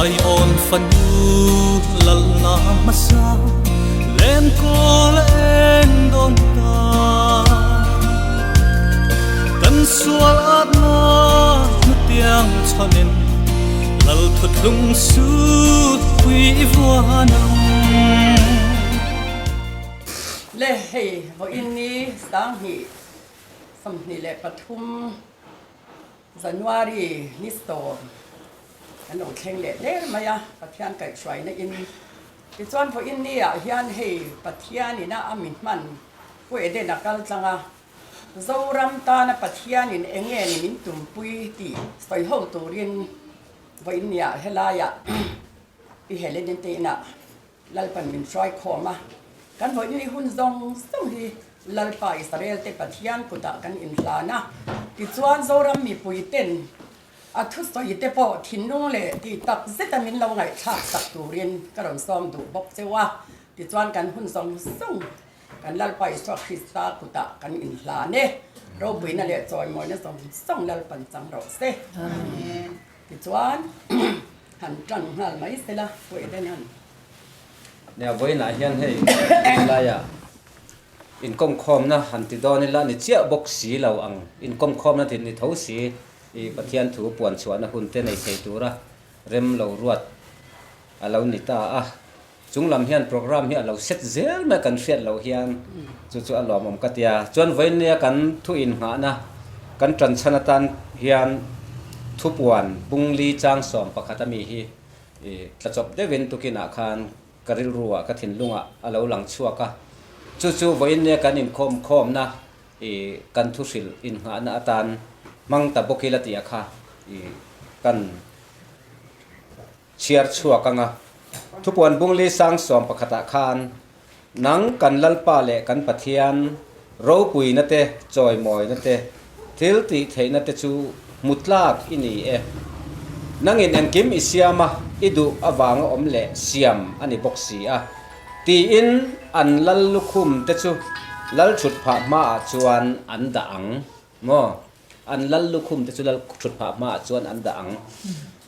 Zion fanu lalna hmasa lenkawl a eng dawn ta. Kan sual atna hnutiang chhawnin lal thuthlung sut pui i vuan ang. Le hei vawiin ni 20 23 January ni 10 kan lo thleng leh der mai a, Pathian kaihhruaina in. Tichuan vawiin ni ah hian hei Pathian ina a mi hman Pu Eden a kal tlang a, Zoram tana Pathian in eng nge ni min tumpui tih sawi ho turin vawiin ni ah helai ah Pi Helen-i te inah Lalpan min hruai khawm a, kan vawiin ni hun zawng zawng hi Lalpa Israel te Pathian kutah kan inhlan a, tichuan Zoram mipui ten a thusawi te pawh thinlung leh tih tak zeta min lo ngaihthlak sak turin ka rawn sawm duh bawk cheu a, tichuan kan hun zawng zawng kan Lalpa Isua Krista kutah kan inhlan e, ropuina leh chawimawina zawng zawng Lalpan chang rawh se. Tichuan han tan nghal mai sela Pu Eden han. Nia vawiinah hian hei helaia inkawmkhawmna han ti dawn ila ni chiah bawk si lo ang inkawmkhawmna tih ni tho si i Pathian thu puan chhuahna hun te nei thei tura rem lo ruat a lo ni ta a. Chung lam hian program hi a lo set zel mai kan hriat loh hian chu chu a lawmawm ka tia. Chuan vawiin nia kan thu innghahna kan tan chhan atan hian thupuan bungli chang 11 ami hi i tlachawp deuhin tukinah khan ka rilruah ka thinlungah a lo lang chhuak a. Chu chu vawiin nia kan inkhawm khawmna i kan thuhrilh innghahna atan hmang ta bawk ila tih a kha i kan Chhiar chhuak anga thupuan bungli sang 11 ah khan nang kan Lalpa leh kan Pathian ropuina te, chawimawina te, thil tih theihna te chu hmu tlak i ni e. Nangin engkim i siam a, i duh avanga awm leh siam a ni bawk si a, tiin an lal lukhum te chu lal thut phah hmaah chuan an dah ang maw? An lal lukhum te chu lal thut phah hmaah chuan an dah ang.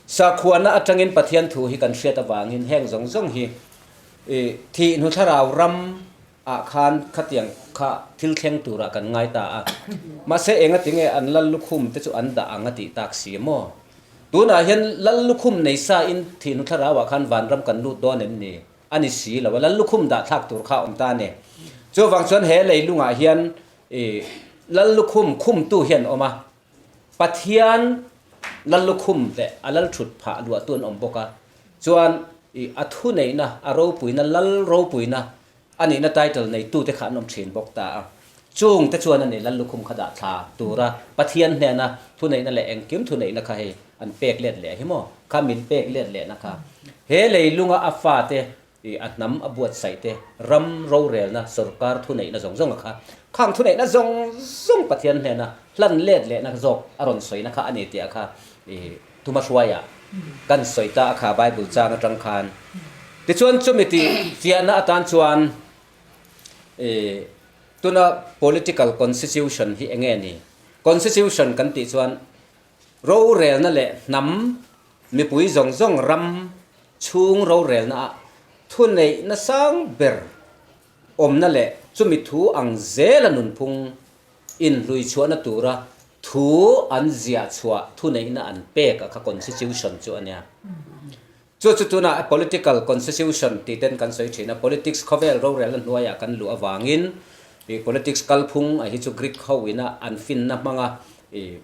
Sakhuana atangin Pathian thu hi kan hriat avangin heng zawng zawng hi i thih hnu thlarau ram ah khan khatiang kha thil thleng turah kan ngai ta a. Mahse enga tinge an lal lukhum te chu an dah ang a tih tak si maw? Tunah hian lal lukhum nei sa in thih hnu thlarau ah khan vanram kan lut dawn em ni? A ni si lo a, lal lukhum dah thlak tur kha a awm ta a ni. Chuvang chuan he leilungah hian I lal lukhum khumtu hi an awm a, Pathian lal lukhum leh a lal thut phah luahtu an awm bawk a, chuan i a thuneihna, a ropuina, lal ropuina a nihna title neitute kha an awm thin bawk ta a. Chung te chuan a ni lal lukhum kha dah thla tura Pathian hnena thuneihna leh engkim thuneihna kha hei an pek let leh hi maw? Kha min pek let lehna kha he leilunga a fate I a hnam a buatsaih te, ram rorelna, sorkar thuneihna zawng zawng a kha, khang thuneihna zawng zawng Pathian hnena hlan let lehna zawk a rawn sawina kha a ni tih a kha i tuma hruaia kan sawi ta a kha Bible chang atang khan. Tichuan chumi tih fiahna atan chuan i tuna political constitution hi enge ni? Constitution kan tih chuan rorelna leh hnam Mipui zawng zawng ram chhung rorelna ah thuneihna sang ber awmna leh chumi thu ang zela nunphung inhlui chhuahna tura thu an ziah chhuah thuneihna an pek a kha constitution chu a nia. Chu chu tunah political constitution tih ten kan sawi thin a, politics khawvel rorelna hnuaiah kan luh avangin ih politics kalphung a hi chu Greek ho ina an finna hmanga ih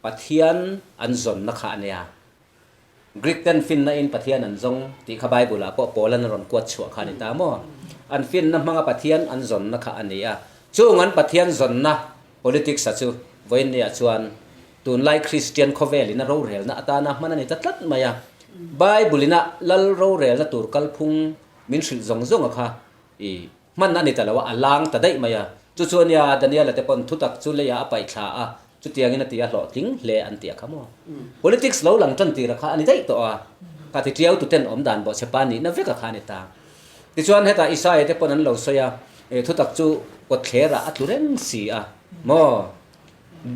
Pathian an zawnna kha a nia. Greek ten finna in Pathian an zawng tih kha Bible ah pawh Paul-an a rawn kuat chhuah kha a ni ta maw? An finna hmanga Pathian an zawnna kha a ni a. Chung an Pathian zawnna politics a chu vawiinniah chuan tunlai Kristian khawvelin a rorelna atana hman a ni ta tlat mai a. Bible ina lal rorelna tur kalphung min hrilh zawng zawng a kha i Hman a ni ta lo a, a lang ta daih mai a. Chu chu ania Daniela te pawn thutak chu leiah a paih thla a, chutiangin a ti a hlawhtling hle an ti a kha maw. Politics lo lang tan tir a kha a ni daih tawh a, ka ti tiau tu ten awm dan bawh che pa nihna vek a kha a ni ta. Tichuan hetah Isaia te pawn an lo sawi a, thutak chu kawtthlerah a tlu reng si a maw,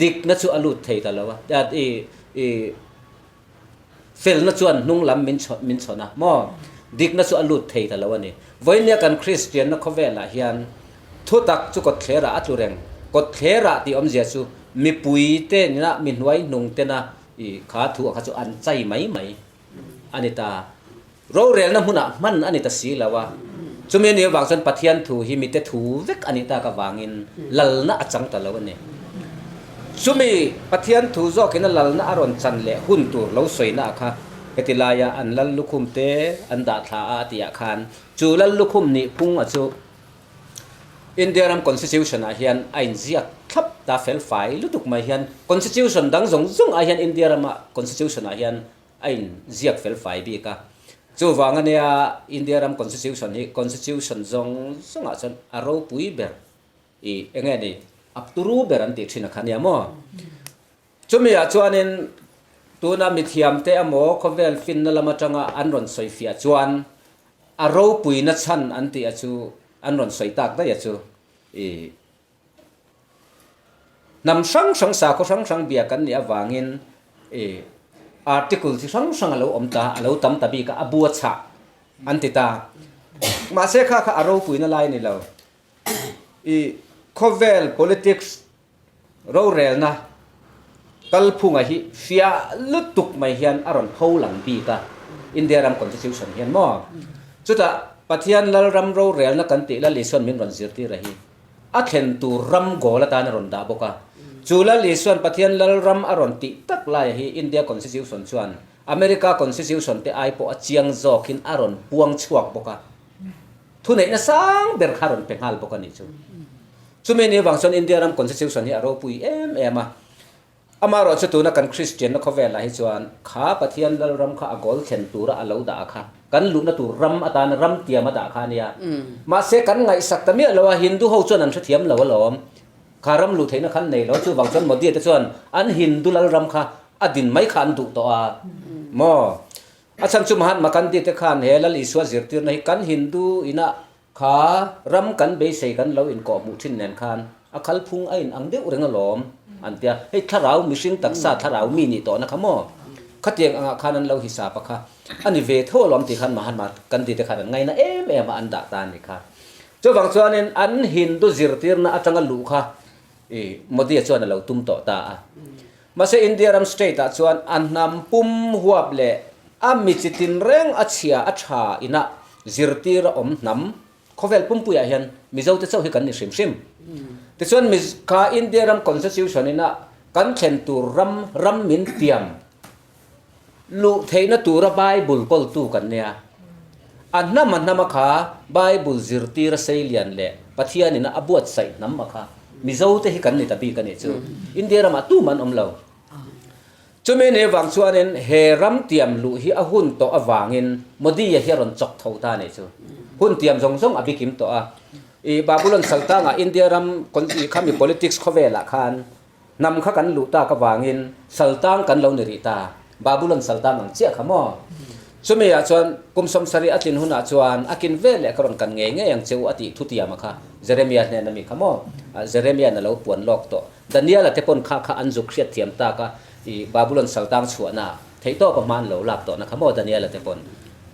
dikna chu a lut thei ta lo a, i i. Felna chuan hnung lam min min chhawn a maw? Dikna chu a lut thei ta lo a ni. Vawinia kan Kristianna khawvelah hian thutak chu kawtthlerah a tlu reng. Kawtthlerah tih awmzia chu mipui te nina mi hnuai hnung tena i kha thu a kha chu an chai mai mai a ni ta. Rorelna hmunah hman a ni ta si lo a. Chumi a nih avang chuan Pathian thu hi mite thu vek a nih tak avangin lalna a chang ta lo a ni. Chumi Pathian thu zawkin a lalna a rawn chan leh hun tur lo sawina ah kha heti laia an lal lukhum te an dah thla a a tihah khan chu lal lukhum nih phung a chu India ram Constitution ah hian a inziak thlap ta fel fai lutuk mai hian Constitution dang zawng zawng ah hian India rama Constitution ah hian a inziak fel fai bik a. Chuvang ania India ram Constitution hi Constitution zawng zawngah chuan a ropui ber i eng nge ni a turu ber an tih thin a kha nia maw. Chumi ah chuanin tuna mithiam te emaw khawvel finna lam atanga an rawn sawi fiah chuan a ropuina chhan an tih a chu an rawn sawi tak daih a chu i Hnam hrang hrang, sakhaw hrang hrang bia kan nih avangin i article chi hrang hrang a lo awm ta, a lo tam ta bik a, a bu a chhah an ti ta. Mahse kha kha a ropuina lai a ni lo. I khawvel politics rorelna kalphunga hi fiah lutuk mai hian a rawn pho lang bik a, India ram constitution hian maw? Chutah Pathian Lalram rorelna kan tih Lal Isuan min rawn zirtir a hi. A thlen tur ram goal atan a rawn dah bawk a. Chu Lal Isuan Pathian Lalram a rawn tih tak laia hi India Constitution chuan America Constitution te ai pawh a chiang zawkin a rawn puang chhuak bawk a. Thuneihna sang ber kha a rawn pe nghal bawk a nih chu. Chumi ni avang chuan India ram Constitution hi a ropui em em a. Amaherawh chu tuna kan Kristianna khawvelah hi chuan kha Pathian Lalram kha a goal thlen tura a lo dah kha kan luhna tur ram atana ram tiam a dah kha a nia. Mahse kan ngaihsak ta miah lo a, Hindu ho chuan an hrethiam lo alawm. Kha ram luh theihna kha an nei lo, chuvang chuan Modi te chuan an Hindu Lalram kha a din mai kha an duh tawh a maw. A chhan chu Mahatma Gandhi te khan he Lal Isua zirtirna hi kan Hindu ina Kha ram kan beisei kan lo inkawh hmuh thin nen khan a khal phung a in ang deuh reng alawm an tia, hei thlarau mihring taksa thlarau mi nih tawhna kha maw? Khatiang angah khan an lo hisap a kha a ni ve tho alawm tih khan Mahatma Gandhi te khan an ngaina em em a an dah ta a ni kha. Chuvang chuanin an Hindu zirtirna atanga luh kha i Modi-a chuan a lo tum tawh ta a. Mahse India ram state ah chuan a hnam pum huap leh a mi chi tin reng a chhia a tha inah zirtir a awm hnam khawvel pumpuiah hian Mizo te chauh hi kan ni hrim hrim. Tichuan kha India ram constitution inah kan thlen tur ram ram min tiam luh theihna tura Bible kawltu kan nia. A hnam a hnam a kha Bible zirtir a seilian leh Pathian ina a buatsaih hnam a kha Mizo te hi kan ni ta bik a nih chu. India ramah tum an awm lo. Chumi ni avang chuanin he ram tiam luh hi a hun tawh avangin Modi-a hi a rawn chawk tho ta a nih chu. Hun tiam zawng zawng a bikim tawh a. I Babulon saltangah India ram khami politics khawvelah khan Hnam kha kan luh tak avangin saltang kan lo ni rih ta. Babulon saltang ang chiah kha maw? Chumi ah chuan kum 70 a tlin hunah chuan a kin vel leh ka rawn kan ngei ngei ang che u a tih thutiam a kha Jeremia hnen ami kha maw? Jeremia-in a lo puan lawk tawh. Daniel-a te pawn kha kha an zuk hriat thiam tak a, i Babulon saltang chhuahna theihtawp a hma an lo lak tawhna kha maw Daniel-a te pawn.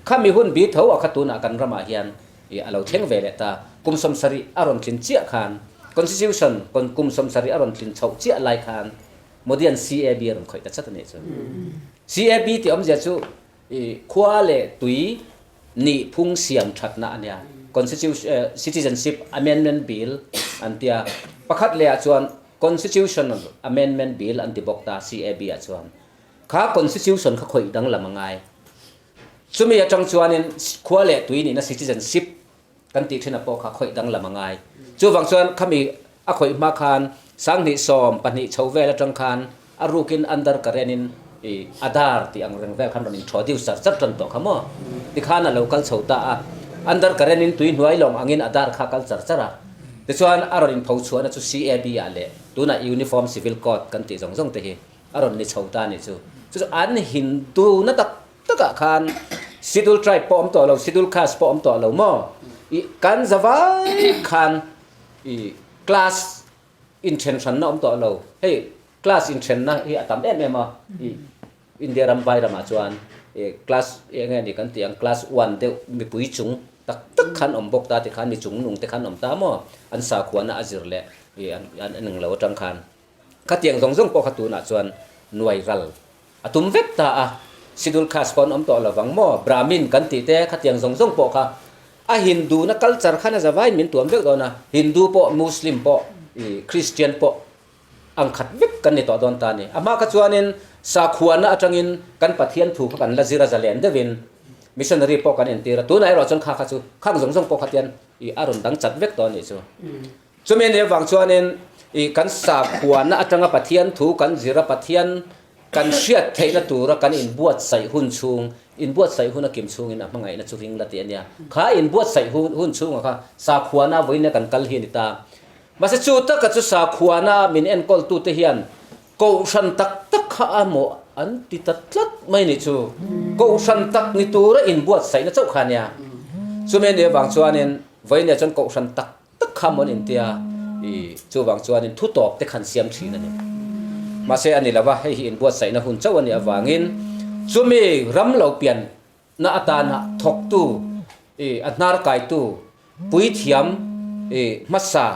Khami hun bi tho a kha tunah kan ramah hian I a lo thleng ve leh ta. Kum 70 a rawn tlin chiah khan, Constitution kum 70 a rawn tlin chhoh chiah lai khan Modi-a'n CAB a rawn khawih ta chat a nih chu. CAB tih awmzia chu i khua leh tui nih phung siam thatna a nia. Constitution, Citizenship Amendment Bill an tia. Pakhat lehah chuan Constitutional Amendment Bill an ti bawk ta CAB ah chuan. Kha Constitution kha khawih danglam a ngai. Chumi atang chuanin khua leh tui nihna citizenship kan tih thin a pawh kha khawih danglam a ngai. Chuvang chuan khami a khawih hma khan 2012 chho vel atang khan a rukin under current in i Aadhaar tih ang reng vel khan rawn introduce char char tan tawh kha maw? Tikhan a lo kal chho ta a, under current in tui hnuai lawng angin Aadhaar kha a kal char char a. Tichuan a rawn inpho chhuahna chu CAB ah leh tunah Uniform Civil Code kan tih zawng zawng te hi a rawn ni chho ta a nih chu. Chu chu an Hindu na tak takah khan Schedule Tribe pawh awm tawh lo, Schedule Caste pawh awm tawh lo maw? I kan zavai khan i class inthen hranna awm tawh lo. Hei class inthenna hi a tam em em a, i. India ram vai ramah chuan class eng nge ni kan tih ang class one deuh mipui chung tak tak khan awm bawk ta tikhan mi chung nung te khan awm ta maw an sakhuana a zir leh an eng lo atang khan khatiang zawng zawng pawh kha tunah chuan nuai ral a tum vek ta a schedule caste pawh an awm tawh lovang maw Brahmin kan tih te khatiang zawng zawng pawh kha a Hindu na culture khan a zavaiin min tuam vek dawn a Hindu pawh Muslim pawh Christian pawh Ang khat vek kan ni tawh dawn ta a ni. A hma kha chuanin sakhuana atangin kan Pathian thu kha kan la zir a zalen deuhin missionary pawh kan entir a, tunah erawh chuan kha kha chu khang zawng zawng pawh kha tian ih a rawn dang chat vek tawh a nih chu. Chumi anih avang chuanin ih kan sakhuana atanga Pathian thu kan zir a, Pathian kan hriat theihna tura kan inbuatsaih hun chhung, inbuatsaih hun a kim chhungin a hmangaihna chu ring la tih a nia. Kha inbuatsaih hun chhungah kha sakhuana vawiin kan kal hi a ni ta. Mahse chu taka chu sakhuana min enkawltute hian kohhran tak tak kha a maw an ti ta tlat mai nih chu. Kohhran tak ni tura inbuatsaihna chauh kha a nia. Chumi anih avang chuanin vawinia chuan kohhran tak tak kha maw an intia i chuvang chuanin thu tawp te khan siam thin a ni. Mahse a ni lova, hei hi inbuatsaihna hun chauh a nih avangin chumi ram lo pian na atana thawktu i a hnar kaitu puithiam i hmasa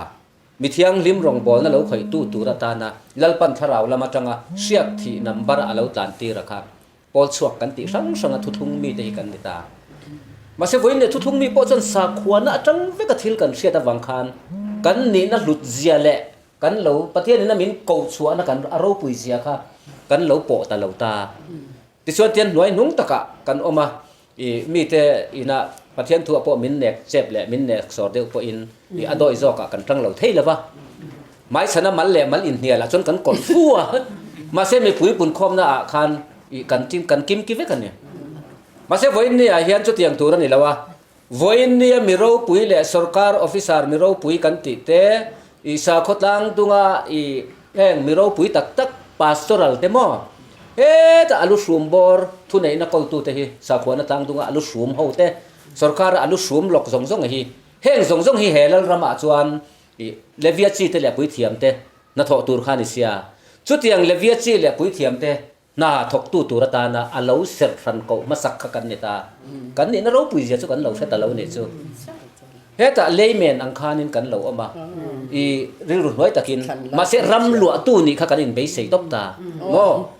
mi thianghlim rawngbawlna lo khawihtu tur atana Lalpan thlarau lam atanga hriak thih number a lo tlan tir a kha pawl chhuak kan tih hrang hranga thuthlung mite hi kan ni ta. Mahse vawiin leh thuthlung mi pawh chuan sakhuana atang veka thil kan hriat avang khan kan nihna hlut zia leh kan lo Pathianin a min koh chhuahna kan a ropui zia kha kan lo pawh ta lo ta. Tichuan tian hnuai hnung takah kan awm a, ih mite inah Pathian thuah pawh min nek chep leh min nek sawr deuh pawhin ih a dawi zawkah kan tang lo thei lo va. Hmaichhana mal leh mal inhnialah chuan kan kawlh fu a, mahse mipui punkhawmna ah khan ih kan tim kan kim ki vek a ni. Mahse vawiin ni ah hian chutiang tur a ni lo a, vawiin nia mi ropui leh sorkar officer mi ropui kan tih te, ih sakhaw tlang dunga ih heng mi ropui tak tak pastoral te maw Hetah a lu hrum bawr thuneihna kawltute hi sakhuana tlang dunga a lu hrum ho te, sorkara a lu hrum lawk zawng zawng hi, heng zawng zawng hi he Lalramah chuan ih Levia chi te leh puithiam te hnathawh tur kha a ni sia. Chutiang Levia chi leh puithiam te hna thawktu tur atana a lo serh hran koh hmasak kha kan ni ta. Kan nihna ropui zia chu kan lo hre ta lo nih chu. Hetah layman ang khanin kan lo awm a, i rilru hnuai takin, mahse ram luahtu nih kha kan inbeisei tawp ta maw?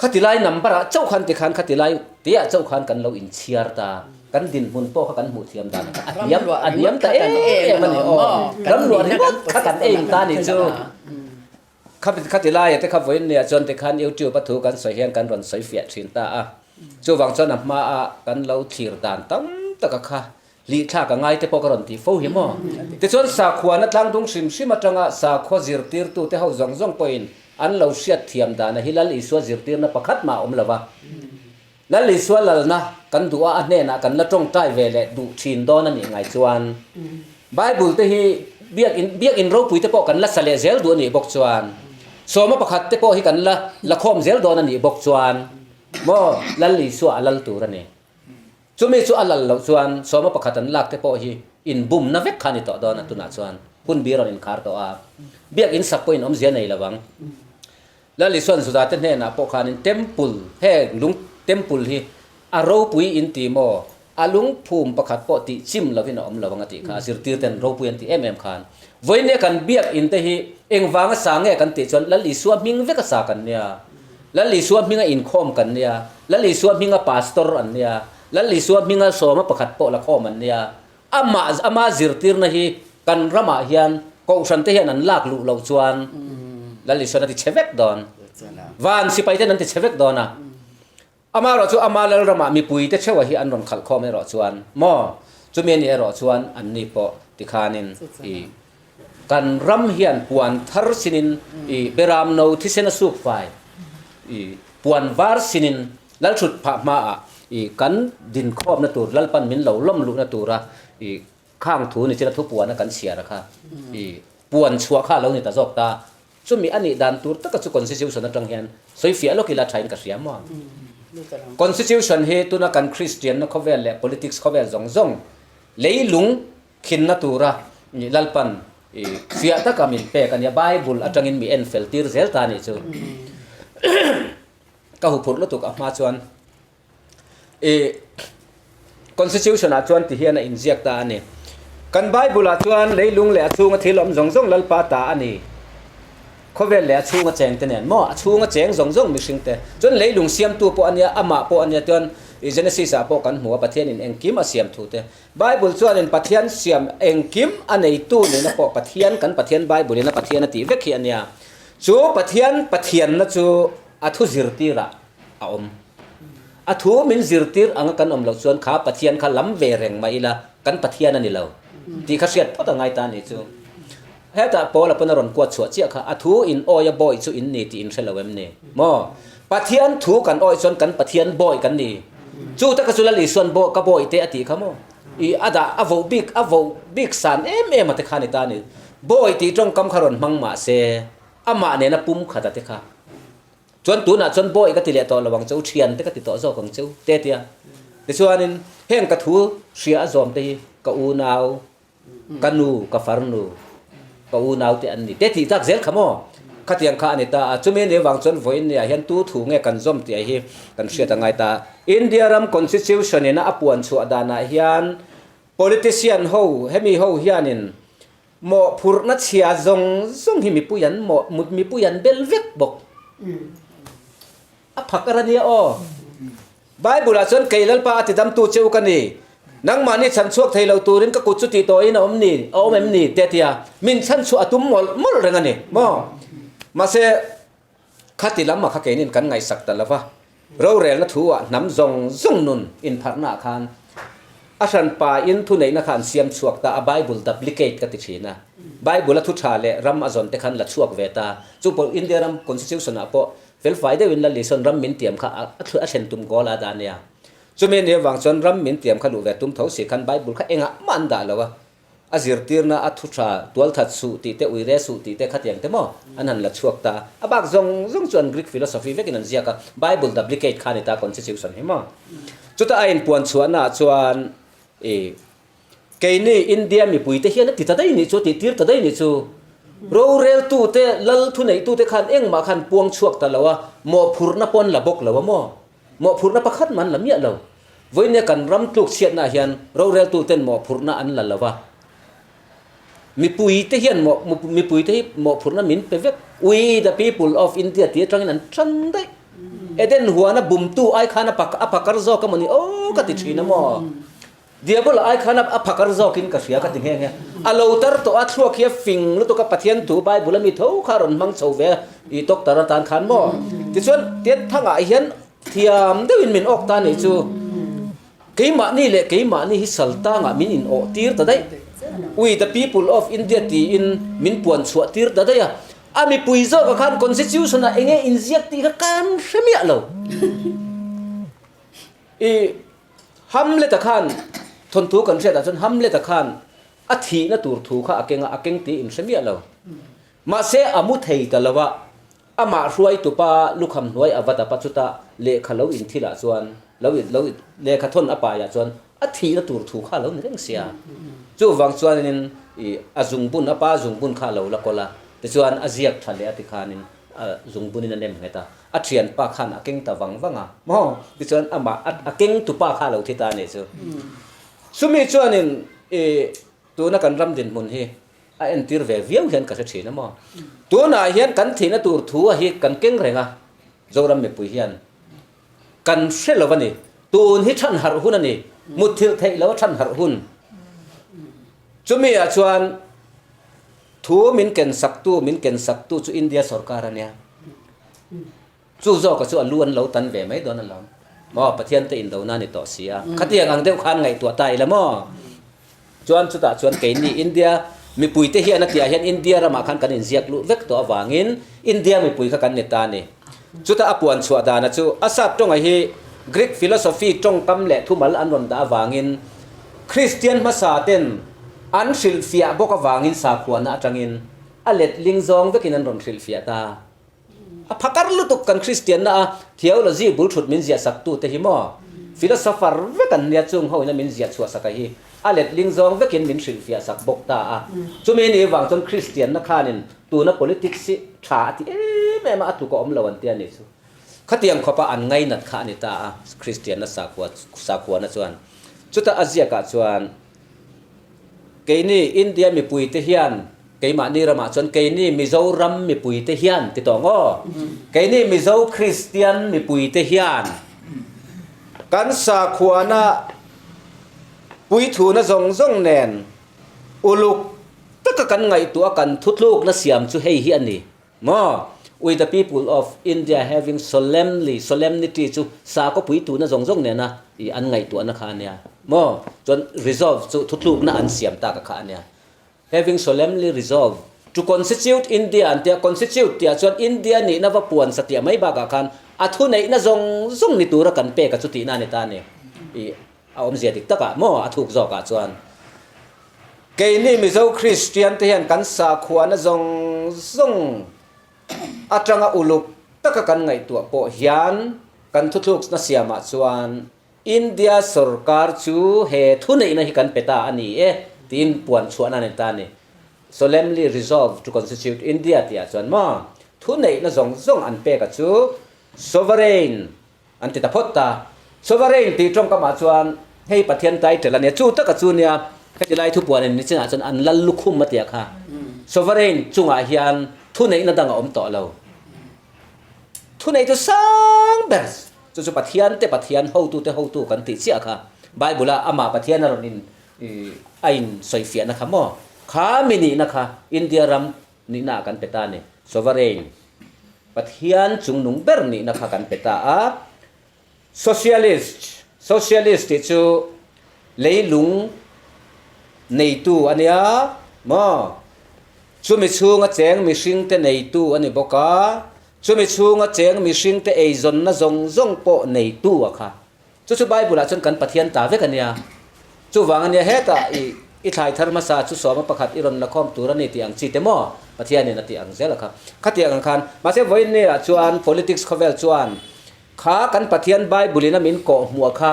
Khati lai number ah chauh khan tikhan khati lai te ah chauh khan kan lo inchhiar ta, kan dinhmun pawh kha kan hmuh thiam dan kha a hniam a hniam ta em em a ni aw, ram luah ringawt kha kan aim ta nih chu. Khati laia te kha vawiin nia chuan tikhan YouTube a thu kan sawi hian kan rawn sawi fiah thin ta a, chuvang chuan a hmaa kan lo thlir dan tam taka kha Lihthlak a ngai te pawh ka rawn tih fo hi maw? Tichuan sakhuana tlangdung hrim hrim atanga sakhua zirtirtute ho zawng zawng pawhin an lo hriat thiam dana hi Lal Isua zirtirna pakhat mah a awm lo va. Lal Isua lalna kan duh a, a hnenah kan la tawngtai ve leh duh thin dawn a nih ngai chuan Bible te hi biakin biakin ropui te pawh kan la sa leh zel duh a nih bawk chuan sawma pakhat te pawh hi kan la la khawm zel dawn a nih bawk chuan maw Lal Isua a lal tur a ni. Chumi chu a lal loh chuan sawma pakhat an lak te pawh hi inbumna vek kha a ni tawh dawn a, tunah chuan hun bi rawn inkhar tawh a, biakinn sak pawhin awmzia nei lo ang. Lal Isuan Juda te hnenah pawh khanin temple, heng lung temple hi a ropui in ti maw, a lungphum pakhat pawh tih chim lovin a awm lo ang a tih kha a zirtir ten ropui an tih em em khan. Vawiin kan biakinn te hi engvanga sa nge kan tih chuan Lal Isua hming vek a sa kan nia. Lal Isua hminga inkhawm kan nia, Lal Isua hminga pastor an nia, Lal Isua hminga sawma pakhat pawh la khawm an nia. Amah ama zirtirna hi kan ramah hian kohhran te hian an lak luh loh chuan Lal Isuan a ti chhe vek dawn. Van sipai ten an ti chhe vek dawn a. Amaherawh chu ama Lal ramah mipui te theuha hi an rawn khalh khawm erawh chuan maw chumi anih erawh chuan anni pawh tikhanin i Kan ram hian puan thar sinin i beram no thisen a suk fai i puan var sinin Lalthut phah hmaah i kan dinkhawmna tur Lalpan min lo lawm luhna tura i khang thu ni china thupuana kan chhiar a kha i puan chhuah kha a lo ni ta zawk ta. Chumi a nih dan tur taka chu Constitution atang hian sawi fiah lawk ila thain ka hria maw? Constitution hi tuna kan Kristianna khawvel leh politics khawvel zawng zawng leilung Khinna tura Lalpan i fiah taka min pek a nia, Bible atangin mi en fel tir zel ta a nih chu. Ka huphurh lutuk a hma chuan i Constitution ah chuan ti hian a inziak ta a ni. Kan Bible ah chuan leilung leh a chhunga thil awm zawng zawng Lalpa ta a ni. Khawvel leh a chhunga cheng te nen maw? A chhunga cheng zawng zawng mihring te. Chuan leilung siamtu pawh a nia, amah pawh a nia. Chuan i Genesis ah pawh kan hmu a, Pathianin engkim a siam thu te. Bible chuanin Pathian siam engkim a neitu nihna pawh Pathian, kan Pathian Bible in a Pathian a tih vek hi a nia. Chu Pathian Pathianna chu a thu zirtirah a awm. A thu min zirtir anga kan awm loh chuan kha Pathian kha lam ve reng mai ila kan Pathian a ni lo tih kha hriat phawt a ngai ta a nih chu. Hetah Paula pawn a rawn kuat chhuah chiah kha a thu in awi a bawi chu in ni tih in hre lo em ni? Maw? Pathian thu kan awi chuan kan Pathian bawi kan ni. Chu taka chu Lal Isuan baw ka bawi te a tih kha maw? I a dah a voh bik a voh bik san em em a te kha a ni ta a ni. Bawi tih tawngkam kha rawn hmang mah se amah nena pum khat a te kha. Chuan tunah chuan bawi ka ti leh tawh lo ang che u, thian te ka ti tawh zawk ang che u, te tia. Tichuanin heng ka thu hria a zawm te hi ka unau, ka nu, ka farnu, ka unau te an ni te tih tak zel kha maw? Khatiang kha a ni ta a, chumi ni avang chuan vawiin niah hian tu thu nge kan zawm tih hi kan hriat a ngai ta. India ram Constitution ina a puan chhuah danah hian politician ho, hemi ho hianin Mawhphurhna chhia zawng zawng hi mipui an mawh mipui an bel vek bawk. A phak a ra nia aw. Bible ah chuan kei Lalpa a tidamtu che u ka ni. Nangmahni chhan chhuak thei lo turin ka kut chu tih tawhin a awm ni, a awm em ni te a ti a. Min chhan chhuah a tum mawlh mawlh reng a ni maw. Mahse khati lam ah kha keinin kan ngaihsak ta lo va. Rorelna thu ah hnam zawng zawng nun inpharhna ah khan a hranpa in thuneihna kha an siam chhuak ta a, Bible duplicate ka ti thin a, Bible a thu tha leh ram a zawn te khan la chhuak ve ta, chu pawh India ram Constitution ah pawh felfai deuh in Lalisson ram min tiam kha a thlen tum goal a dah ania, chumi ni avang chuan ram min tiam kha luh ve tum tho si khan Bible kha engah mah an dah lo a, A zirtirna a thu tha, tualthat suh tih te, uire suh tih te khatiang te maw an han la chhuak ta. A bak zawng zawng chu an Greek philosophy vekin an ziak a, Bible duplicate kha a ni ta Constitution hi maw. Chuta a inpuan chhuahna ah chuan i keini India mipui te hian a ti ta daih nih chu, a tih tir ta daih nih chu. Roreltu te, lal thuneihtu te khan engmah khan puang chhuak ta lo a, mawhphurhna pawh an la bawk lo a maw. Mawhphurhna pakhat man la miah lo. Vawinia kan ram tluk chhiatnaah hian roreltuten mawhphurhna an la lo va. Mipuite hian mawh mipuite hi mawhphurhna min pe vek. We the people of India tih atangin an tan daih. Eden huana bumtu ai khan a a phakar zawk a maw ni aw ka ti thin a maw. Diabola ai khan a phakar zawkin ka hria ka ti nghe nghe. A lo tar tawh a, thluak hi a fing lutuk a, Pathian thu Bible a mi tho kha a rawn hmang chho ve a, i doctor atan khan maw? Tichuan, Tianthangah hian thiam deuhin min awk ta nih chu. Keimahni leh keimahni hi saltangah min in awh tir ta daih. We the people of India tiin min puan chhuah tir ta daih a. A mipui zawkah khan Constitution ah enge inziak tih kha kan hre miah lo. I Hamlet-a khan thawnthu kan hriatah chuan Hamlet-a khan a thihna tur thu kha a keng a, a keng tih in hre miah lo. Mahse a mu thei ta lo a, amah hruaitupa lukham hnuai a va dap a, chutah lehkha lo inthilah chuan lo lo lehkha thawn a paiah chuan a thihna tur thu kha a lo ni reng sia. Chuvang chuanin i a zungbun a pa zungbun kha a lo la kawl a, tichuan a ziak tha leh a tikhanin a zungbunin a nem nghet a. A thianpa khan a keng ta vang vang a maw? Tichuan amah a keng tupa kha a lo thi ta a nih chu. Chumi chuanin i tuna kan ram dinhmun hi a entir ve viau hian ka hre thin a maw? Tunah hian kan thihna tur thu a hi kan keng reng a, Zoram mipui hian kan hre lo a ni. Tun hi than harh hun a ni, mutthilh theih lo a than harh hun. Chumi ah chuan Thu min ken saktu, min ken saktu chu India sorkar a nia. Chu zawka chu a lu an lo tan ve mai dawn alawm. Maw, Pathian te indona a ni tawh si a. Khatiang ang deuh khan ngaihtuah ta ila maw? Chuan chutah chuan keini India mipuite hian a tihah hian India ramah khan kan inziak luh vek tawh avangin India mipui kha kan ni ta a ni. Chuta a puan chhuah dana chu a sap tawnga hi Greek philosophy tawngkam leh thumal an rawn dah avangin Kristian hmasa ten An hrilhfiah bawk avangin sakhuana atangin a letling zawng vekin an rawn hrilhfiah ta. A phakar lutuk kan Kristianna a theology bul thut min ziah sak tute hi maw? Philosopher vek an nia chung hoin a min ziah chhuah sak a hi a letling zawng vekin min hrilhfiah sak bawk ta a. Chumi ni vang chuan Kristianna khanin tuna politics hi tha a ti em em a, a tluk a awm lo an ti a nih chu. Khatiang khawpa an ngainat kha a ni ta a, Kristianna sakhua sakhuana chuan. Chutah a ziakah chuan, Keini India mipuite hian, keimahni ramah chuan keini Mizoram mipuite hian ti tawh ang aw, keini Mizo Kristian mipuite hian kan sakhuana puithuna zawng zawng nen uluk taka kan ngaihtuah kan thutlukna siam chu hei hi a ni. Maw? We the people of India having solemnly, solemnity chu sakhaw puituna zawng zawng nena i an ngaihtuahna kha a nia. Maw? Chuan resolve chu thutlukna an siam tak a kha a nia. Having solemnly resolved to constitute India an tia, constitute tihah chuan India nihna va puan satliah mai bakah khan a thuneihna zawng zawng ni tura kan pek a chu tihna a ni ta a ni. I a awmzia dik takah maw a thuk zawkah chuan. Keini Mizo Kristian te hian kan sakhuana zawng zawng atanga uluk taka kan ngaihtuah pawh hian kan thuthlukna siamah chuan India sorkar chu he thuneihna hi kan pe ta a ni e tiin puan chhuahna a ni ta a ni. Solemnly resolved to constitute India tihah chuan maw thuneihna zawng zawng an pek a chu sovereign An ti ta phawt ta. Sovereign tih tawngkamah chuan hei Pathian title a nia, chu taka chu nia heti lai thupuan in nichinah chuan an lal lukhum a tia kha. Sovereign chungah hian thuneihna dang a awm tawh lo. Thuneitu sang ber chu chu Pathian te Pathian hotute hotu kan tih chiah kha. Bible a amah Pathian a rawn in a in sawifiahna kha maw? Kha mi nihna kha India ram nihna ah kan pe ta a ni. Sovereign. Pathian chungnung ber nihna kha kan pe ta a. Socialist, Socialist tih chu leilung neitu a nia maw? Chumi chhunga cheng mihringte neitu a ni bawk a, chumi chhunga cheng mihringte eizawnna zawng zawng pawh neitu a kha. Chu chu Bible-ah chuan kan Pathian ta vek a nia. Chuvang a nia hetah i i thlai thar hmasa chu sawma pakhat i rawn la khawm tur a ni tih ang chi te maw? Pathianin a tih ang zel a kha. Khatiang ang khan, mahse vawiin nia chuan politics khawvel chuan kha kan Pathian Bible-in a min kawh hmuh kha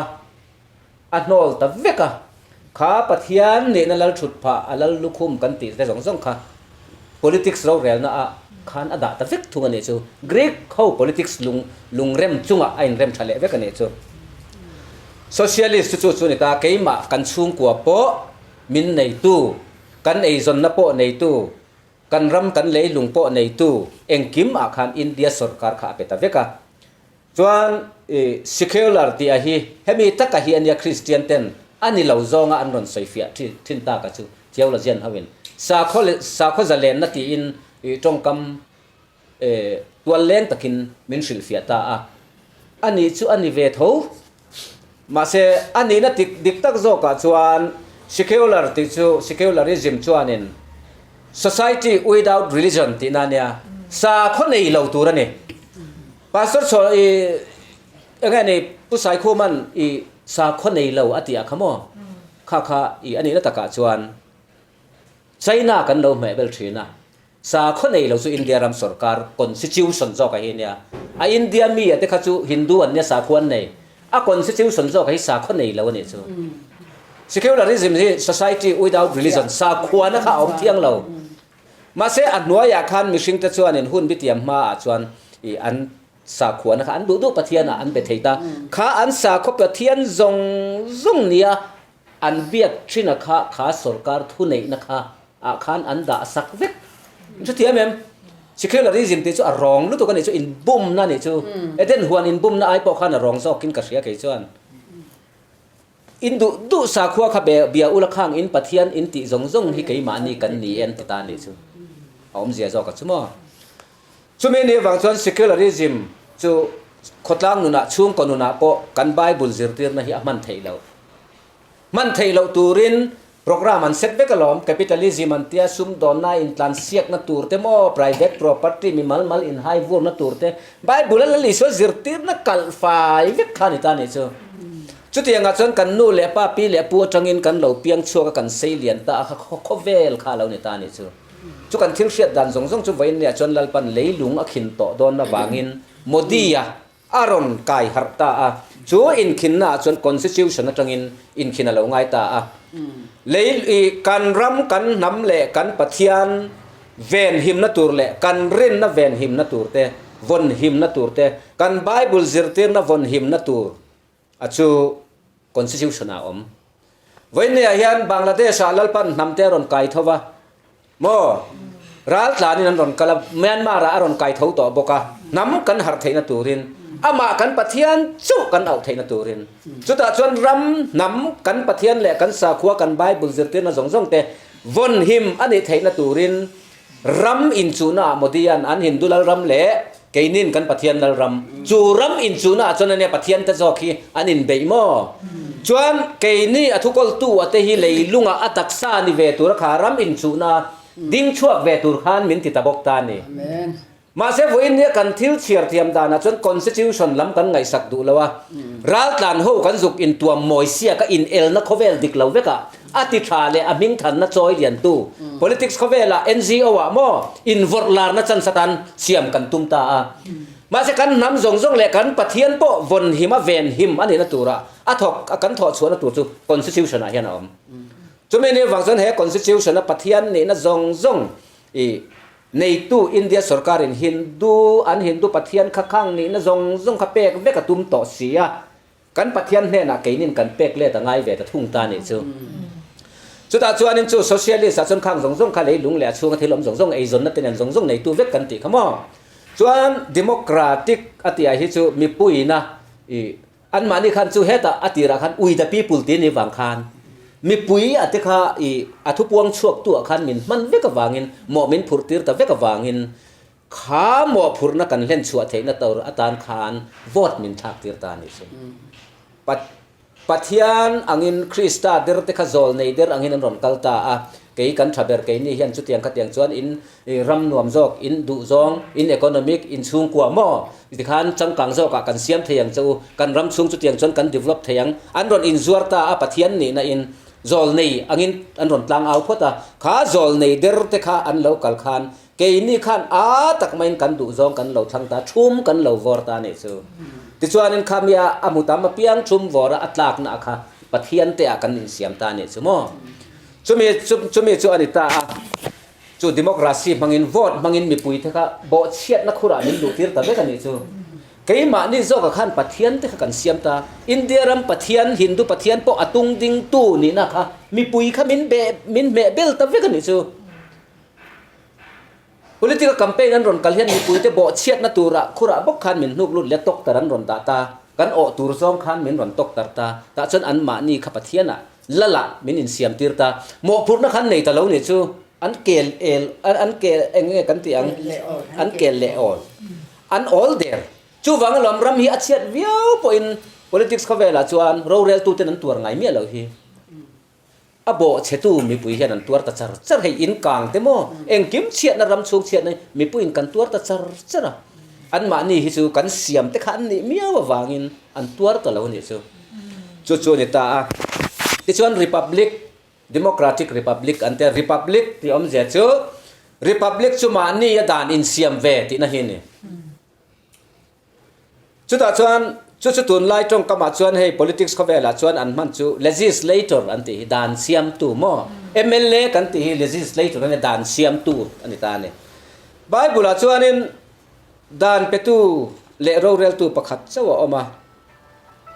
a hnawl ta vek a. Kha Pathian nihna lal thut phah a lal lukhum kan tih te zawng zawng kha politics rorelna ah khan a dah ta vek thung a nih chu. Greek ho politics lung lungrem chungah a inrem tha leh vek a nih chu. Socialist chu chu chu a ni ta, keimah kan chhungkua pawh min neitu, kan eizawnna pawh neitu, kan ram kan leilung pawh neitu engkim ah khan India sorkar kha a pe ta vek a. Chuan i secular tih a hi hemi taka hi a nia Kristian ten a ni lo zawnga an rawn sawi fiah thin tak a chu theologian ho in sakhaw leh sakhaw zalenna tiin i tawngkam e tual leng takin min hrilh fiah ta a a nih chu a ni ve tho mahse a nihna tik dik tak zawkah chuan secular tih chu secularism chuanin society without religion tihna a nia sakhaw nei lo tur a ni. Pastor chhuah i enge ni Pu Saikhuman i sakhaw nei lo a tih ah kha maw? Kha kha i a nihna takah chuan China kan lo hmeh bel thin a, sakhaw nei lo chu India ram sorkar constitution zawk a hi nia. A India mi a te kha chu Hindu an nia sakhua an nei. A constitution zawk a hi sakhaw nei lo a nih chu. Secularism hi society without religion sakhuana kha a awm thiang lo. Mahse, a hnuaiah khan mihringte chuanin hun bitiam hmaah chuan i an sakhuana kha an duh duh Pathianah an be thei ta. Kha an sakhaw Pathian zawng zawng nia an biak thina kha kha sorkar thuneihna kha ah khan an dah sak vek. Chutiang em? Secularism tih chu a rawng lutuk a nih chu, inbumna a nih chu. Eden huan inbumna ai pawh khan a rawng zawkin ka hria kei chuan. In duh duh sakhua kha be bia ula khang in Pathian in tih zawng zawng hi keimahni kan ni e an ti ta a nih chu. A awmzia zawk a chu maw? Chumi nih avang chuan secularism chu khawtlang nunah chhungkaw nunah pawh kan Bible zirtirna hi a hman theih loh. Hman theih loh turin program an set vek alawm, capitalism an tia sumdawnna intlansiakna tur te maw, private property mi mal mal inhai vurna tur te, Bible a Lal Isua zirtirna kalh fai vek kha a ni ta a nih chu. Chutiangah chuan kan nu leh pa, pi leh pu atangin kan lo piang chhuak a, kan sei lian ta a, kha khawvel kha a lo ni ta a nih chu. Chu kan thil hriat dan zawng zawng chu vawiin nia chuan Lalpan leilung a khin tawh dawn avangin Modi-a a rawn kai harh ta a, chu inkhinnaah chuan Constitution atangin inkhin a lo ngai ta a. Lei i kan ram, kan hnam leh kan Pathian venhimna tur leh kan rinna venhimna tur te. vawn himna tur te, kan Bible zirtirna vawn himna tur a chu Constitution ah a awm. Vawiinniah hian Bangladesh ah Lalpan hnam te a rawn kai tho va, maw? Ral tlanin an rawn kal a, Myanmar ah a rawn kai tho tawh bawk a, hnam kan harh theihna turin, amah kan Pathian chauh kan auh theihna turin. Chutah chuan ram, hnam, kan Pathian leh kan sakhua, kan Bible zirtirna zawng zawng te vawn him a nih theihna turin Ram inchuhnaah Modi-a'n an Hindu lalram leh keinin kan Pathian lalram, chu ram inchuhnaah chuan ania Pathian te zawk hi an inbeih maw? Chuan keini a thukawltu a te hi leilungah a taksa ni ve tura kha ram inchuhna ding chhuak ve tur khan min ti ta bawk ta a ni. Mahse vawiin nia kan thil chhiar thiam danah chuan Constitution lam kan ngaihsak duh lo a, raltlan ho kan zuk intuam mawi siak a inelna khawvel dik lo vekah A ti tha leh a hmingthanna chawi liantu politics khawvelah NGO ah maw invawrh larna chance atan siam kan tum ta a. Mahse kan hnam zawng zawng leh kan Pathian pawh vawn him a ven him a nihna turah a thawk a kan thawh chhuahna tur chu Constitution ah hian a awm. Chumi ni vang chuan he Constitution a Pathian nihna zawng zawng i neitu India sorkarin Hindu an Hindu Pathian kha khang nihna zawng zawng kha pek vek a tum tawh si a. Kan Pathian hnenah keinin kan pek let a ngai ve ta thung ta nih chu. Chutah chuanin chu socialist ah chuan khang zawng zawng kha leilung leh a chhunga thil awm zawng zawng eizawnna te nen zawng zawng neitu vek kan tih kha maw. Chuan democratic a tih ah hi chu mipuiina i anmahni khan chu hetah a tirah khan we the people tih ni vang khan mipui a te kha i a thupuang chhuak tu ah khan min hman vek avangin mawh min phurh tir ta vek avangin Kha mawhphurhna kan hlen chhuah theihna tur atan khan vote min thlak tir ta a nih chu. Pathian angin Krista der te kha zawl nei der angin an rawn kal ta a, kei kan tha ber keini hian chutiang khatiang chuan in ram nuam zawk, in duh zawng, in economic, in chhungkua maw tikhan changkang zawkah kan siam thei ang che u, kan ram chhung chutiang chuan kan develop thei ang. An rawn inzuar ta a Pathian nihna in zawl nei angin an rawn tlang au phawt a, kha zawl nei der te kha an lo kal khan Keini khan a tak maiin kan duh zawng kan lo thlang ta, thum kan lo vawr ta a nih chu. Tichuanin kha mi a a hmu tam apiang thum vawra a tlakna a kha Pathian te ah kan insiam ta a nih chu maw. Chumi chumi chu a ni ta a, chu democracy hmangin vote hmangin mipui te kha bawhchhiatna khurah min luhtir ta vek a nih chu. Keimahni zawkah khan Pathian te kha kan siam ta, India ram Pathian, Hindu Pathian pawh a tung dingtu nihna kha mipui kha min beh min hmeh bel ta vek a nih chu. Political campaign an rawn kal hian mipuite bawhchhiatna turah khurah bawk khan min hnuk lut leh tawktar an rawn dah ta, kan awh tur zawng khan min rawn tawktar ta, tah chuan anmahni kha Pathianah Lalah min insiam tir ta, mawhphurhna khan nei ta lo nih chu an kel el an kel eng nge kan tih ang an kel leh awl an awl der. Chuvang alawm ram hi a chhiat viau pawhin politics khawvelah chuan roreltuten an tuar ngai miah loh hi. A bawh chhetu mipui hian an tuar ta char char hei in kang te maw engkim chhiatna ram chhung chhiatna hi mipuiin kan tuar ta char char a, anmahni hi chu kan siam te kha an nih miau avangin an tuar ta lo a nih chu. Chu chu a ni ta a. Tichuan Republic, Democratic Republic an tia, Republic tih awmzia chu Republic chu mahni a dan insiam ve tihna hi a ni. Chutah chuan chu chu tunlai tawngkamah chuan hei politics khawvelah chuan an hman chu legislator an tih hi dan siamtu maw? Mla kan tih hi legislator a nia dan siamtu a ni ta a ni. Bible-ah chuanin dan petu leh roreltu pakhat chauh a awm a.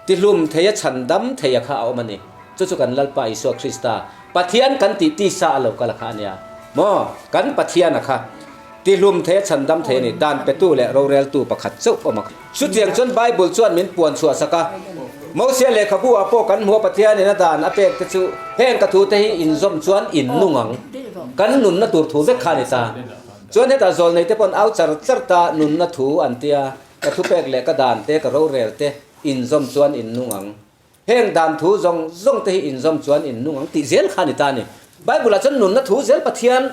Tihlum theia chhandam theia kha a awm a ni. Chu chu kan Lalpa Isua Krista, Pathian kan tih tisa a lo kal a kha a nia. Maw? Kan Pathian a kha. Tihlum theia chhandam thei a ni. Dan petu leh roreltu pakhat chauh awm a kha. Chutiang chuan Bible chuan min puan chhuah sak a. Mosia lehkhabu ah pawh kan hmu a Pathianin a dan a pek te chu heng ka thu te hi inzawm chuan in nung ang. Kan nunna tur thu vek kha a ni ta. Chuan hetah zawlnei te paw'n au char char ta nunna thu an tia. Ka thupek leh ka dan te, ka rorel te inzawm chuan in nung ang. Heng dan thu zawng zawng te hi inzawm chuan in nung ang tih zel kha a ni ta a ni. Bible ah chuan nunna thu zel Pathian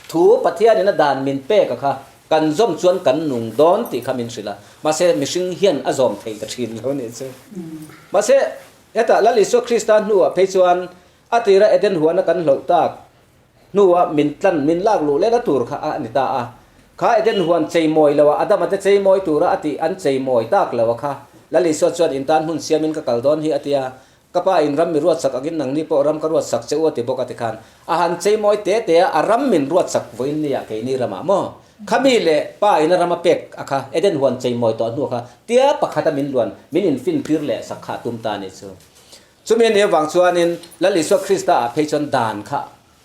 thu, Pathianin a dan min pek a kha kan zawm chuan kan nung dawn tih kha min hrilh a. Mahse mihring hian a zawm thei ta thin lo nih chu. Mahse hetah Lal Isua Krista hnuah phei chuan a tira Eden huana kan hloh tak Hnuah min tlan, min lak luh lehna tur kha a ni ta a. Kha Eden huan cheimawi loah Adama te cheimawi tura a tih an cheimawi tak lo a kha. Lal Isua chuan in tan hmun siamin ka kal dawn hi a ti a. Ka pa in ram mi ruatsak angin nangni pawh ram ka ruatsak che u a ti bawk a ti khan a han cheimawi te te a, a ram min ruatsak vawiin nia keini ramah maw? Khami leh pa ina ram a pek a kha Eden huan cheimawi tawh hnu kha tia pakhata min luan min infintir leh sak kha a tum ta a nih chu. Chumi a nih avang chuanin Lal Isua Krista ah phei chuan dan kha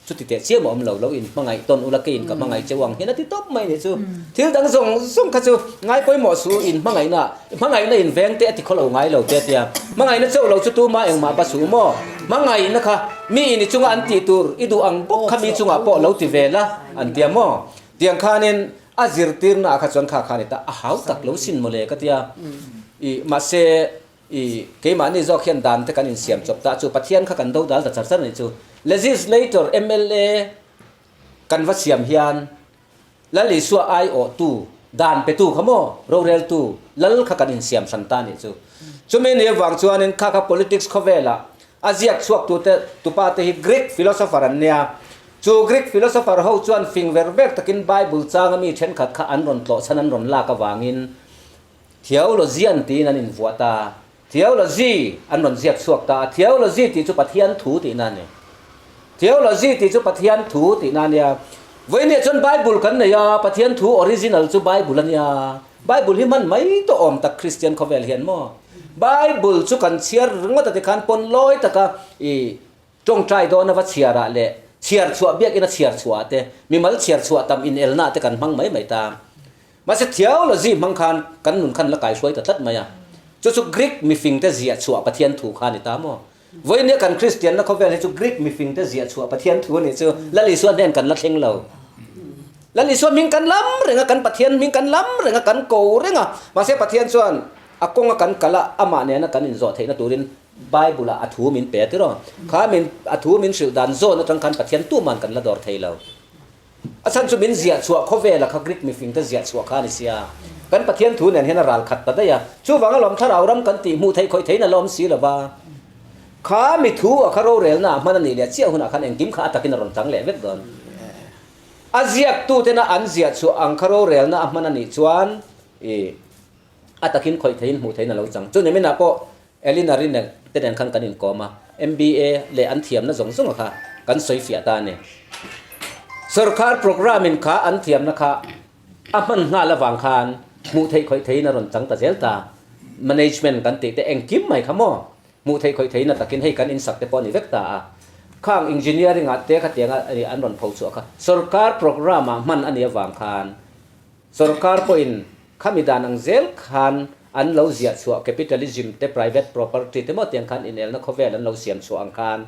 chuti teh chiam a awm lo, lo inhmangaih tawn ula keiin ka hmangaih cheu ang hian a ti tawp mai nih chu. Thil dang zawng zawng kha chu ngai pawimawh su inhmangaihna, hmangaihna inveng te a ti khaw lo ngai lo te a tia. Hmangaihna chauh lo chu tuma engmah ba su maw? Hmangaihna kha mi in i chunga an tih tur i duh ang bawk kha mi chungah pawh lo ti ve la an tia maw? Tiang khanin a zirtirna ah kha chuan kha khan i ta a hau tak lo sin mawle ka tia. I mahse I keimahni zawk hian dan te kan insiam chawp ta chu Pathian kha kan do dal ta char char a nih chu. Legislator mla kan va siam hian Lal Isua aiawhtu, dan petu kha maw, roreltu lal kha kan insiam hran ta a nih chu. Chumi ni avang chuanin kha kha politics khawvelah a ziak chhuaktute tupa te hi Greek philosopher an nia. Chu Greek philosopher ho chuan fing ver ver takin Bible changa mi thenkhat kha an rawn tlawhchhan an rawn lak avangin Theologian tiin an invuah ta. Theology an rawn ziak chhuak ta a. Theology tih chu Pathian thu tihna a ni. Theology tih chu Pathian thu tihna a nia. Vawinia chuan Bible kan nei a, Pathian thu original chu Bible a nia. Bible hi hman mai tawh awm tak Kristian khawvel hian maw? Bible chu kan chhiar ringawt a tikhan pawn lawi taka i tawngtai dawn a va chhiarah leh chhiar chhuah biakina chhiar chhuah te, mimal chhiar chhuah tam inelna te kan hmang mai mai ta. Mahse theology hmang khan kan nun khan la kaihruai ta tlat mai a. Chu chu Greek mifingte ziah chhuah Pathian thu kha a ni ta maw? Vawinia kan Kristianna khawvel hi chu Greek mifingte ziah chhuah Pathian thu a nih chu Lal Isua hnen kan la thleng lo. Lal Isua hming kan lam reng a, kan Pathian hming kan lam reng a, kan ko reng a. Mahse Pathian chuan a kawnga kan kal a, amah nena kan inzawh theihna turin Bible-ah a thu min pe a tiraw? Kha min a thu min hrilh dan zawn atang khan Pathian tuman kan la dawr thei lo. A chhan chu min ziah chhuah khawvela kha Greek mifingte ziah chhuah kha a ni sia. Kan Pathian thu nen hian a ral khat ta daih a. Chuvang alawm thlarau ram kan tih hmuh theih khawih theiin a la awm si lo va. Kha mi thu a kha rorelna ah hman a nih leh chiah hunah khan engkim kha a takin a rawn chang leh vek dawn. A ziaktutena an ziah chhuah ang kha rorelna a hman a nih chuan i a takin khawih theiin hmuh theiin a lo chang. Chu niminah pawh Elina Rinel te nen khan kan inkawm a, MBA leh an thiamna zawng zawng a kha kan sawi fiah ta a ni. Sorkar programme in kha an thiamna kha a hman nghal avang khan hmuh theih khawih theiin a rawn chang ta zel ta. Management kan tih te engkim mai kha maw hmuh theih khawih theiin a takin hei kan insak te pawh a ni vek ta a. Khang engineering ah te khatianga an rawn pho chhuah kha sorkar programme ah hman a nih avang khan Sorkar pawhin khami dan ang zel khan an lo ziah chhuah capitalism te private property te maw tiang khan inelna khawvel an lo siam chhuah ang khan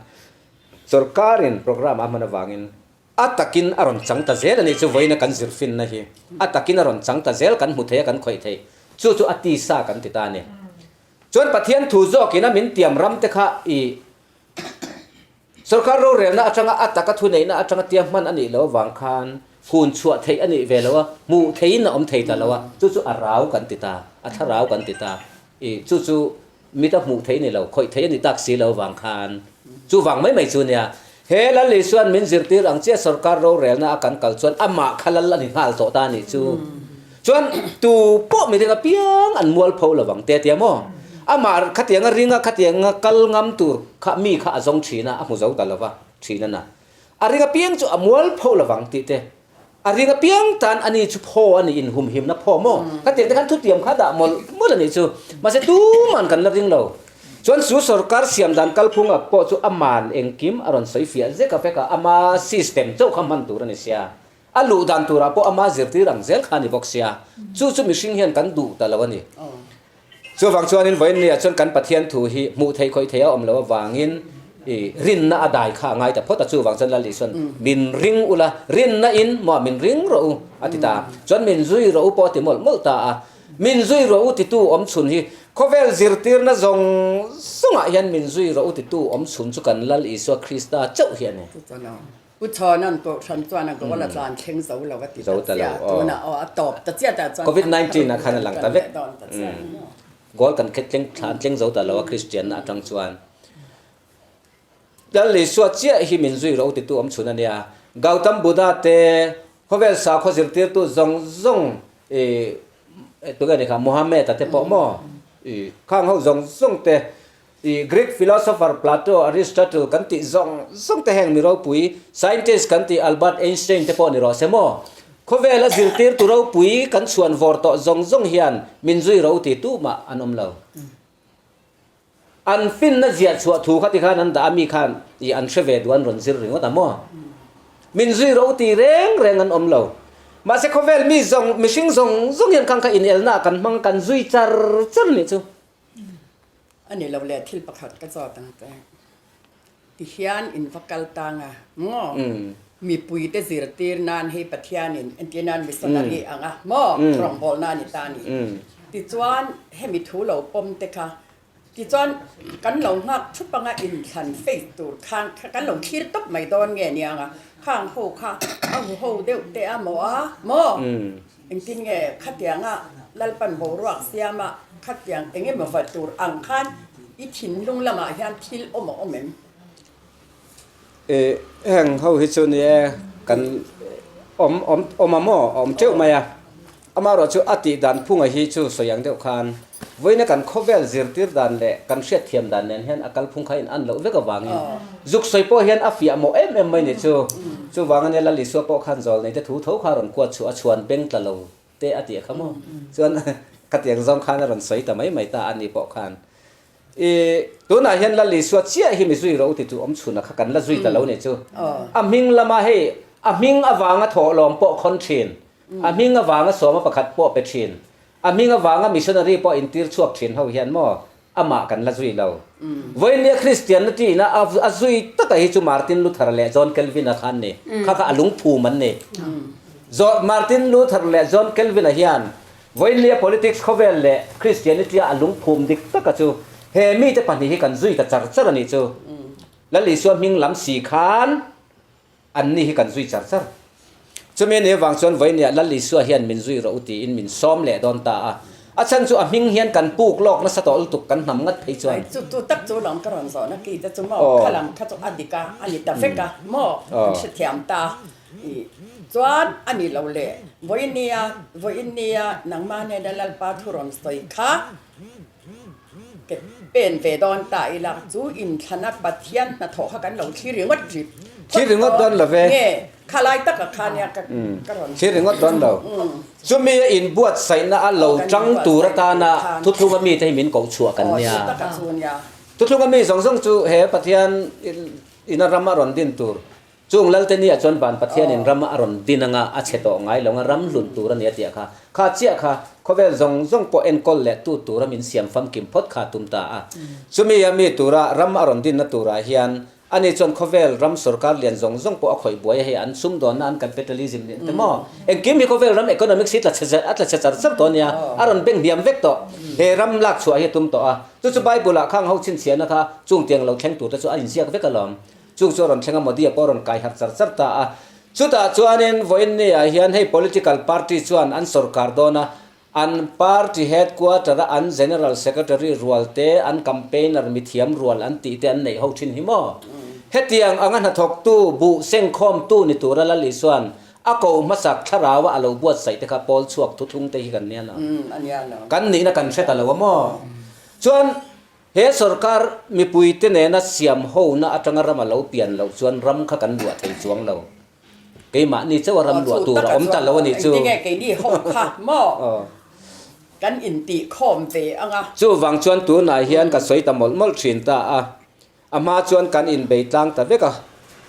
sorkarin programme a hman avangin a takin a rawn chang ta zel a nih chu vawiina kan zir finna hi a takin a rawn chang ta zel kan hmu thei a kan khawih thei chu chu a tisa kan ti ta a ni. Chuan Pathian thu zawkin a min tiam ram te kha i Sorkar rorelna atanga a taka thuneihna atanga tia hman a nih loh avang khan hun chhuah theih a nih ve lo a, hmuh theihin a awm thei ta lo a, chu chu a rau kan ti ta, a thlarau kan ti ta. I chu chu mita hmuh theih a ni lo, khawih theih a ni tak si lo avang khan chu vang mai mai chu nia. He Lal Isua'n min zirtir ang chiah sorkar rorelna a kan kal chuan amah kha lal a ni nghal tawh ta a nih chu. Chuan tu pawh mi ring apiang an mual pho lo vang te tia maw? Amah khatianga ringa khatianga kal ngam tur kha mi kha a zawng thin a, a hmu zo ta lo va thin a na. A ring apiang chu a mual pho lo vang tih te, a ring apiang tan ani chu phaw a nih inhumhimna phaw maw? Khatiang te khan thutiam kha dah mawlh mawlh a nih chu. Mahse tuman kan la ring lo. Chuan chu sorkar siam dan kalphunga pawh chu aman engkim a rawn sawi fiah zek a vek a, ama system chauh kha hman tur a ni sia. A luh dan turah pawh ama zirtir ang zel kha a ni bawk sia, chu chu mihring hian kan duh ta lo a ni. Chuvang chuanin vawiin nia chuan kan Pathian thu hi hmuh theih khawih theih a awm loh avangin i rinna a dai kha a ngai ta phawt a, chuvang chuan Lal Isuan min ring ula, rinna in maw min ring rawh u a ti ta a, chuan min zui rawh u pawh a ti mawlh mawlh ta a, min zui rawh u titu awm chhun hi khawvel zirtirna zawng zawngah hian min zui rawh u titu awm chhun chu kan Lal Isua Krista chauh hi a ni. Pu Chhawna'n Kohhran chuan a goal a tlan thleng zo lo a ti ta chiah a, tunah aw a tawp ta chiah tah chuan Covid 19 ah khan a lang ta vek. Goal kan khet thleng tlan thleng zo ta lo a Kristianna atang chuan. Lal Isua chiah hi min zui ro titu awm chhun a nia. Gautam Buddha te khawvel sakhaw zirtirtu zawng zawng i tunge ni kha Muhammad-a te pawh maw i khang ho zawng zawng te I Greek philosopher Plato, Aristotle kan tih zawng zawng te heng mi ropui, scientist kan tih Albert Einstein te pawh ni rawh se maw? Khawvela zirtirtu ropui kan chhuan vawr tawh zawng zawng hian min zui ro ti tu mah an awm lo. An finna ziah chhuah thu kha tikhan an dah a mi khan ih an hre ve duh an rawn zir ringawt a maw? Min zui ro ti reng reng an awm lo. Mahse khawvel mi zawng mihring zawng zawng hian khang kha inelna ah kan hmang kan zui char char nih chu. A ni lo le thil pakhat ka zawt ang che. Tihian in va kal tang a maw? Mipui te zirtir nan hei Pathianin entir nan missionary ang a maw? Rawngbawlna a ni ta a ni. Tichuan hemi thu lo pawm te kha Tichuan, kan lo nghak thup anga inthlan faith tur khan kan lo thlir tawp mai dawn nge niang a, khang ho kha a hu ho deuh te a maw a maw? Engtin nge khatianga Lalpan boruak siama khatiang eng emaw va tur ang khan i thinlung lamah hian thil awm a awm em? E, heng ho hi chu ni e, kan awm awm awm a maw, a awm teuh mai a. Amaherawh chu a tih dan phunga hi chu sawi ang deuh khan vawiina kan khawvel zirtir dan leh kan hriatthiam dan nen hian a kalphung kha in an loh vek avangin zuk sawi pawh hian a fiah mawh em em mai ni chu. Chuvang ania Lal Isua pawh khan zawl neite thu tho kha a rawn kuat chhuah a chhuan beng tla lo te a tih kha maw. Chuan khatiang zawng khan a rawn sawi ta mai mai ta a ni pawh khan. I tunah hian Lal Isua chiah hi mi zui ro ti chu awm chhunah kha kan la zui ta lo nih chu. A hming lama hei a hming avanga thawhlawm pawh khawn thin, a hming avanga sawma pakhat pawh pe thin, a hming avanga missionary pawh intir chhuak thin ho hian maw amah kan la zui lo. Vawinia Kristianna ṭihna a zui taka hi chu Martin Luther leh John Calvin-a kha an ni. Kha kha a lungphum an ni. Martin Luther leh John Calvin-a hian Vawiinlia politics khawvel leh Christianity a lungphum dik taka chu he mite pahnih hi kan zui ta char char a nih chu. Lal Isua hming lam si khan anni hi kan zui char char. Chumi anih avang chuan vawiinlia Lal Isua hian min zui rawh u tiin min sawm leh dawn ta a. A chhan chu a hming hian kan puk lawk nasa tawh lutuk kan hnam ngat phei chuan. Chu chu tak chu lam ka rawn zawhna ki te chu maw kha lam kha chu a dik a, a ni ta vek a maw kan hrethiam ta. Chuan a ni lo le, vawiin nia, vawiin nia nangmah nena Lalpa thu rawn sawi kha ke pen ve dawn ta ila, chu inthlana Pathian hnathawh kha kan lo thlir ringawt rip Thlir ringawt dawn lo ve. Nge, khalai taka kha nia ka ka rawn. Thlir ringawt dawn lo. Chumi a inbuatsaihna a lo tang tur atana thuthlunga mite hi min koh chhuah kan nia. Aw, chu taka chu nia. Thuthlunga mi zawng zawng chu he Pathian ina ram a rawn din tur Chung Lalte nia chuan van Pathianin ram a rawn din anga a chhe tawh ngai lo anga ram hlun tur a ni a tih kha. Kha chiah kha khawvel zawng zawng pawh enkawl leh tu tura min siam famkim phawt kha a tum ta a. Chumi a mi tura ram a rawn dinna turah hian ani chuan khawvel ram sorkar lian zawng zawng pawh a khawih buai a hei an sumdawnna an capitalism nih te maw engkim hi khawvel ram economics hi tla chhe a tla chhe char char tawh a nia a rawn beng hniam vek tawh he ram lak chhuah hi a tum tawh a chu chu Bible ah khang ho chhinchhiahna kha chung tiang lo thleng tur te chu a inziak vek alawm. Chung chu a rawn thleng a, Modi-a pawh a rawn kai harh char char ta a. Chutah chuanin vawiinni-ah hian hei political party chuan an sorkar dawn a, an party headquarter-a an general secretary rual te, an campaigner mithiam rual an tih te an neih ho thin hi maw? Hetiang anga hnathawktu, buh sengkhawmtu ni tura Lal Isua'n a ko hmasak thlarau-a a lo buatsaih te kha pawl chhuak thuthlung te hi kan nia lo. Kan nihna kan hre ta lo a maw? Chuan He sorkar mipuite nena siam hona atanga ram a lo pian loh chuan ram kha kan luah thei chuang lo. Keimahni chauh a ram luah tur a awm ta lo a nih chu. Engtinge keini ho kha maw kan intihkhawm ve ang a. Chuvang chuan tunah hian ka sawi ta mawlh mawlh thin ta a. A hma chuan kan inbei tlang ta vek a.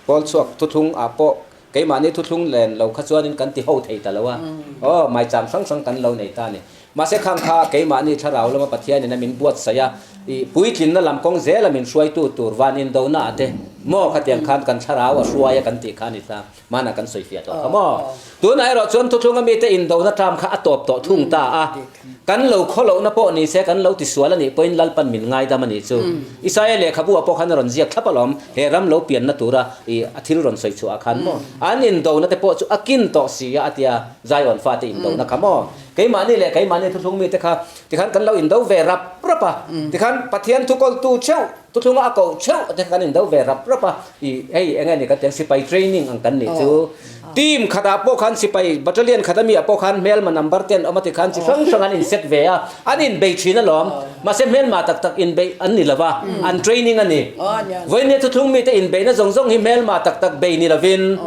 Pawl chhuak thuthlung ah pawh keimahni thuthlung len lo kha chuanin kan ti ho thei ta lo a. Aw, maicham hrang hrang kan lo nei ta a ni. Mahse khang kha keimahni thlarau lama Pathianin a min buatsaih a, i puitlinna lam kawng zela min hruaitu tur van indona ah te maw khatiang khan kan thlarau a hruai a kan tih kha a ni ta, hmanah kan sawi fiah tawh kha maw. Tunah erawh chuan thuthlunga mite indona term kha a tawp tawh thung ta a, kan lo khaw lohna pawh ni se kan lo tisual a nih pawhin Lalpan min ngaidam a nih chu. Isaia lehkhabu ah pawh khan a rawn ziak thlap alawm, he ram lo pianna tura i a thil rawn sawi chhuah ah khan maw an indona te pawh chu a kin tawh si a a tia, Zion fate indona kha maw. Keimahni leh keimahni thuthlung mite kha tikhan kan lo indo ve rap rap a, tikhan Pathian thukawltu theuh, thuthlunga a koh theuh te kha kan indo ve rap rap a, i hei eng nge ni kan ti ang sipai training ang kan nih chu. Team khatah pawh khan sipai battalion khat ami ah pawh khan hmelma number te an awm a tikhan chi hrang hrang an inset ve a, an inbei thin alawm. Mahse hmelma tak tak inbeih an ni lova, an training a ni. Vawinia thuthlung mite inbeihna zawng zawng hi hmelma tak tak bei ni lovin.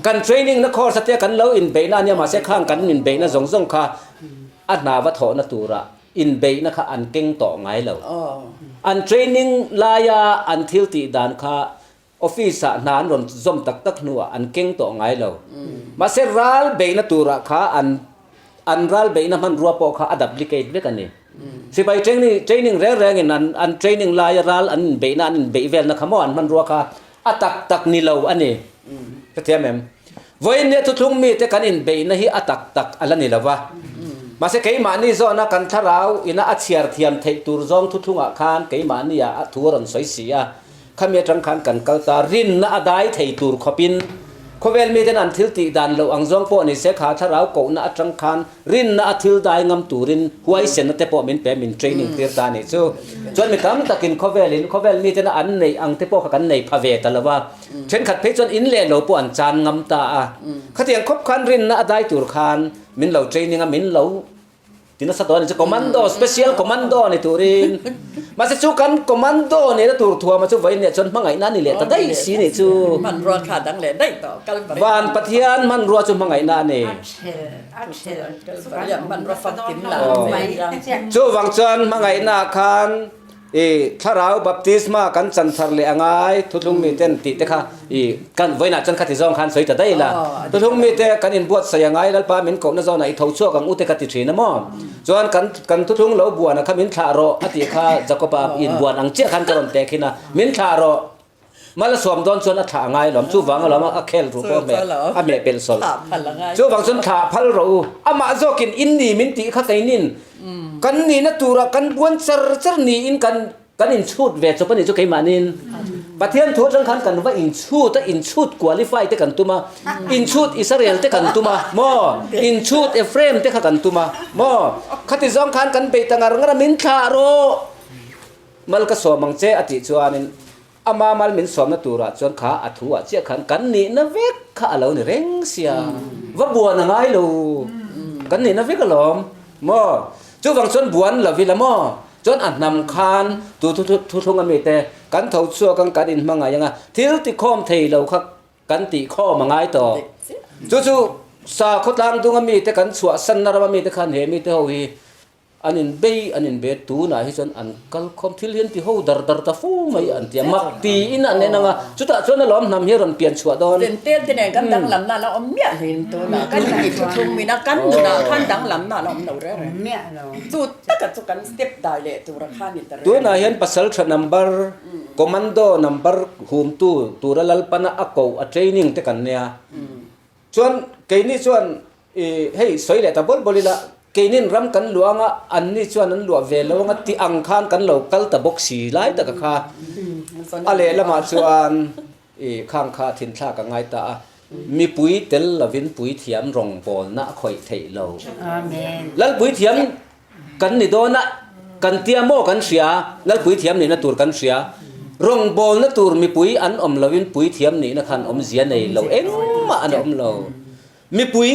Kan training na course atia kan lo inbeihna ania mahse khang kan inbeihna zawng zawng kha a hna va thawhna tura inbeihna kha an keng tawh ngai lo. An training laia an thil tih dan kha office ah hna an rawn zawm tak tak hnuah an keng tawh ngai lo. Mahse ral beihna turah kha an an ral beihna hmanrua pawh kha a duplicate vek a ni. Sipai training training reng rengin an an training laia ral an inbeihna an inbeih velna kha maw an hmanrua kha a tak tak ni lo a ni. Hrethiam em? Vawiin nia thuthlung mite kan inbeihna hi a tak tak a la ni lo va. Mahse keimahni zawhna kan thlarau ina a chhiar thiam theih tur zawng thuthlungah khan keimahni ah a thu a rawn sawi si a. Khami atang khan kan kal ta, rinna a dai thei tur khawpin khawvel miten an thil tih dan loh ang zawng pawh ni se kha thlarau kohna atang khan rinna a thil dai ngam turin huaisenna te pawh min pe min training tir ta a nih chu. Chuan mi tam takin khawvelin khawvel mitena an neih ang te pawh kha kan nei pha ve ta lo va, thenkhat phei chuan in leh lo pawh an chan ngam ta a. Khatiang khawp khan rinna a dai tur khan min lo training a, min lo Ti nasa tawh a ni chu commando special commando ni turin mahse chu kan commando nena tur thuama chu vawiin leh chuan hmangaihna a ni leh ta daih si ni chu hmanrua kha dang leh daih tawh Kalvari van Pathian hmanrua chu hmangaihna a ni chuvang chuan hmangaihna khan I thlarau baptisma kan chan thar leh a ngai, thuthlung miten tih te kha i kan vawiinah chuan khati zawng khan sawi ta daih la. Thuthlung mite kan inbuatsaih a ngai, Lalpa min kohna zawnah i tho chhuak ang u te ka ti thin a maw? Chuan kan kan thuthlung lo buan a kha min thlah rawh a tih kha Jakoba inbuan ang chiah khan ka rawn teh khin a, min thlah rawh. Mal a sawm dawn chuan a thlah a ngai lawm, chuvang alawm a khel ruh pawh a meh pelh sawlh. Chuvang chuan thlah phal rawh u, amah zawkin in ni min tih kha keinin kan nihna turah kan buan char char niin kan kan inchhut ve chawp a nih chu keimahniin. Pathian thu atang khan kan va inchhut a, inchhut qualify te kan tum a, inchhut Israel te kan tum a maw, inchhut Ephraim te kha kan tum a maw, khati zawng khan kan bei ta ngar ngar a, min thlah rawh. Mal ka sawm ang che a tih chuanin ama mal min sawmna turah chuan kha a thu ah chiah khan kan nihna vek kha a lo ni reng sia, va buan a ngai lo, kan nihna vek alawm maw? Chuvang chuan buan lo ila maw? Chuan a hnam khan tu thuthlung ami te kan tho chhuak ang kan inhmangaih ang a, thil tikhawm thei lo kha kan tih khawm a ngai tawh. Chu chu sakhaw tlangdung ami te kan chhuahsanna ram ami te khan he mite ho hi An inbei, an inbe tunah hi chuan an kal khawm thil hi an ti ho dar dar ta fo mai an ti a, mak tiin an en ang a, chutah chuan alawm hnam hi a rawn pian chhuah dawn. Zentel te nen kan danglamna a la awm miah hlin tunah kan ti thuthlung min a, kan nunah khan danglamna a la awm lo reng reng. Chu taka chu kan step dai leh tura kha ni ta reng. Tunah hian pasaltha number, commando number humtu tura Lalpana a koh a training te kan nia. Chuan keini chuan I hei sawi leh ta bawl bawl ila, keinin ram kan luah anga anni chuan an luah ve lo anga tih ang khan kan lo kal ta bawk si lai taka kha a lehlamah chuan i khang kha thinthlak a ngai ta a, mipui tel lovin puithiam rawngbawlna a khawih theih lo. Lalpuithiam kan ni dawn a, kan tia maw kan hria, Lalpuithiam nihna tur kan hria, rawngbawlna tur mipui an awm lovin puithiam nihna khan awmzia nei lo engmah an awm lo. Mipui,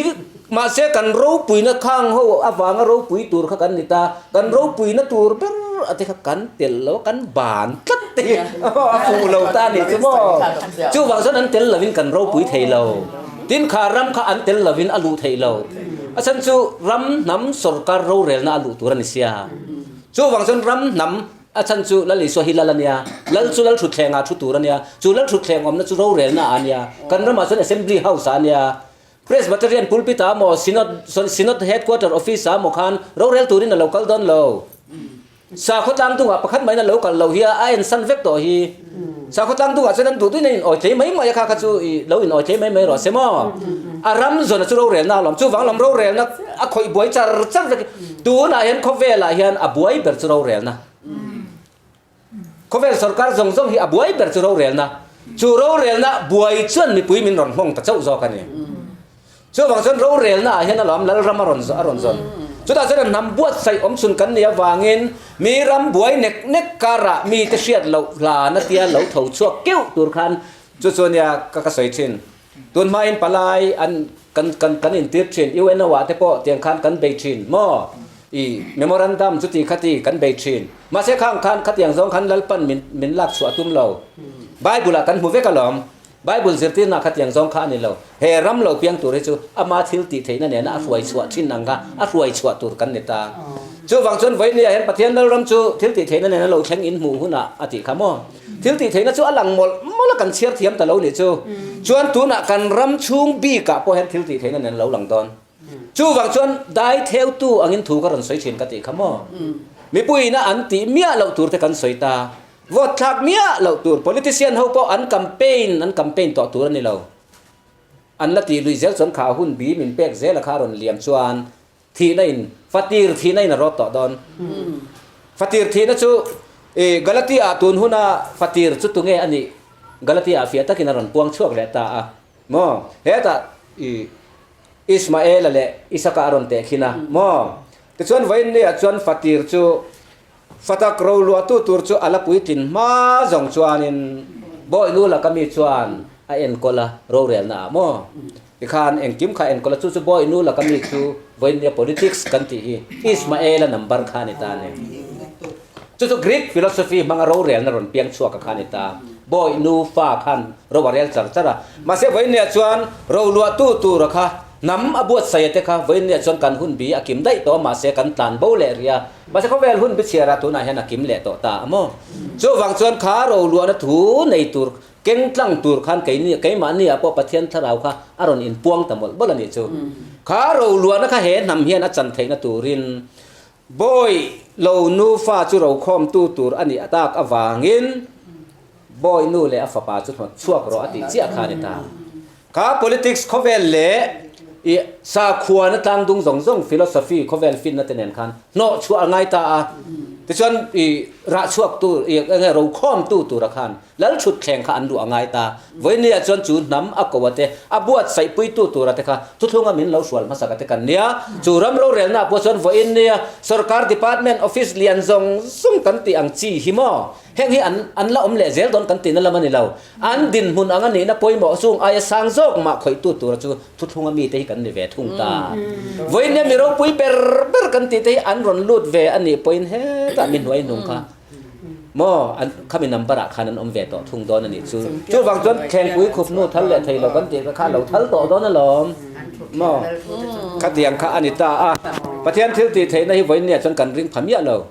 mahse kan ropuina khang ho avanga ropui tur kha kan ni ta, kan ropuina tur ber a te kha kan tel lo a, kan ban tlat te hi a fuh lo ta a nih chu maw? Chuvang chuan an tel lovin kan ropui thei lo. Tin kha ram kha an tel lovin a luh theih lo. A chhan chu ram hnam sorkar rorelna a luh tur a ni sia. Chuvang chuan ram hnam A chhan chu Lal Isua hi Lal a nia, Lal chu Lal thutthleng ah thu tur a nia, chu Lal thutthleng awmna chu rorelna ah a nia, kan ramah chuan Assembly House ah a nia, Presbyterian pulpit ah maw, Synod, Synod Headquarter Office ah maw khan rorel turin a lo kal dawn lo. Sakhaw tlangdungah pakhat mahin a lo kal lo hi a, a ensan vek tawh hi. Sakhaw tlangdungah chuan an duh duhin a in awithei mai mai a, kha kha chu i lo in awithei mai mai rawh se maw. A ram zawn a chu rorelna a lawm, chuvang lam rorelna a khawih buai char char vek. Tunah hian khawvelah hian a buai ber chu rorelna. Khawvel sorkar zawng zawng hi a buai ber chu rorelna. Chu rorelna buai chuan mipui min rawn hmawng ta chauh zawk a ni. Chuvang chuan rorelna ah hian alawm Lalram a rawn a rawn zawn. Chutah chuan a hnam buatsaih awm chhun kan nih avangin mi ram buai nek nek karah mite hriat loh hlan a tia lo tho chhuak keuh tur khan chu chu ania ka ka sawi thin. Tun hmain palai an kan kan kan intir thin UNO ah te pawh tiang khan kan bei thin maw i memorandum chuti khati kan bei thin mahse khang khan khatiang zawng khan Lalpan min min lak chhuah tum lo Bible ah kan hmu vek alawm. Bible zirtirna khatiang zawng kha a ni lo. He ram lo piang tur hi chu ama thil tih theihna nena a hruai chhuah thin ang kha a hruai chhuah tur kan ni ta. Chuvang chuan Vainia hian Pathian Lalram chu thil tih theihna nena lo thleng in hmuh hunah a tih kha maw? Thil tih theihna chu a lang mawlh mawlh a kan chhiar thiam ta lo nih chu. Chuan tunah kan ram chhung bikah pawh hian thil tih theihna nen lo lang dawn. Chuvang chuan dai theutu angin thu ka rawn sawi thin ka tih kha maw? Mipuiina an tih miah loh tur te kan sawi ta. Vote thlak miah loh tur politician ho pawh an campaign an campaign tawh tur a ni lo. An la tih lui zel chuan kha a hun bi min pek zel a kha a rawn liam chuan thihna in fatir thihna in a rawt tawh dawn. Fatir thihna chu i Galatia ah tun huna fatir chu tunge a nih Galatia ah fiah takin a rawn puang chhuak leh ta a maw hetah i Ismaela leh Isaka a rawn tehkhin a maw tichuan vawiinniah chuan fatir chu Fatak roluahtu tur chu a la puitlin hma zawng chuanin Bawihnu laka mi chuan a enkawl a, rorelna ah maw? Tikhan engkim kha enkawl a, chu chu Bawihnu laka mi chu vawinia politics kan tih hi Ismaela number kha a ni ta a ni. Chu chu Greek philosophy hmanga rorelna rawn piang chhuak a kha a ni ta. Bawihnu fa khan ro a rel char char a, mahse vawinia chuan roluahtu tura kha hnam a buatsaih a te kha vawinia chuan kan hun bi a kim daih tawh a, mahse kan tlan bo leh rih a. Mahse khawvel hun bichhiarah tunah hian a kim leh tawh ta a maw? Chuvang chuan kha roluahna thu nei tur, keng tlang tur khan keini, keimahni ah pawh Pathian thlarau kha a rawn inpuang ta mawlh mawlh a nih chu. Kha roluahna kha he hnam hian a chan theihna turin bawi lo nufa chu rokhawmtu tur a nih tak avangin bawi nu leh a fapa chu hnawt chhuak rawh a tih chiah kha a ni ta. Kha politics khawvel leh i sakhuana tlangdung zawng zawng philosophy khawvel finna te nen khan hnawh chhuah a ngai ta a. Tichuan i rah chhuak tu i enge rokhawm tu tura khan lal thut thleng kha an luh a ngai ta. Vawinia chuan chu hnam a ko a te a buatsaih pui tu tura te kha thuthlunga min lo hrual hmasak a te kan nia. Chu ram rorelna pawh chuan vawinia sorkar department office lian zawng zawng kan tih ang chi hi maw? Heng hi an an la awm leh zel dawn kan tihna lam a ni lo. An dinhmun anga nihna pawimawh chung aia sang zawk mah khawihtu tura chu thuthlunga mite hi kan ni ve thung ta. Vawiin mi ropui ber ber kan tih te hi an rawn lut ve a nih pawhin hetah mi hnuai hnung kha maw an khami number ah khan an awm ve tawh thung dawn a nih chu. Chuvang chuan thlengpui khupnu thal leh thei lo kan tih kha a lo thal tawh dawn alawm maw. Khatiang kha a ni ta a. Pathian thil tih theihna hi vawiin nia chuan kan ring pha miah lo.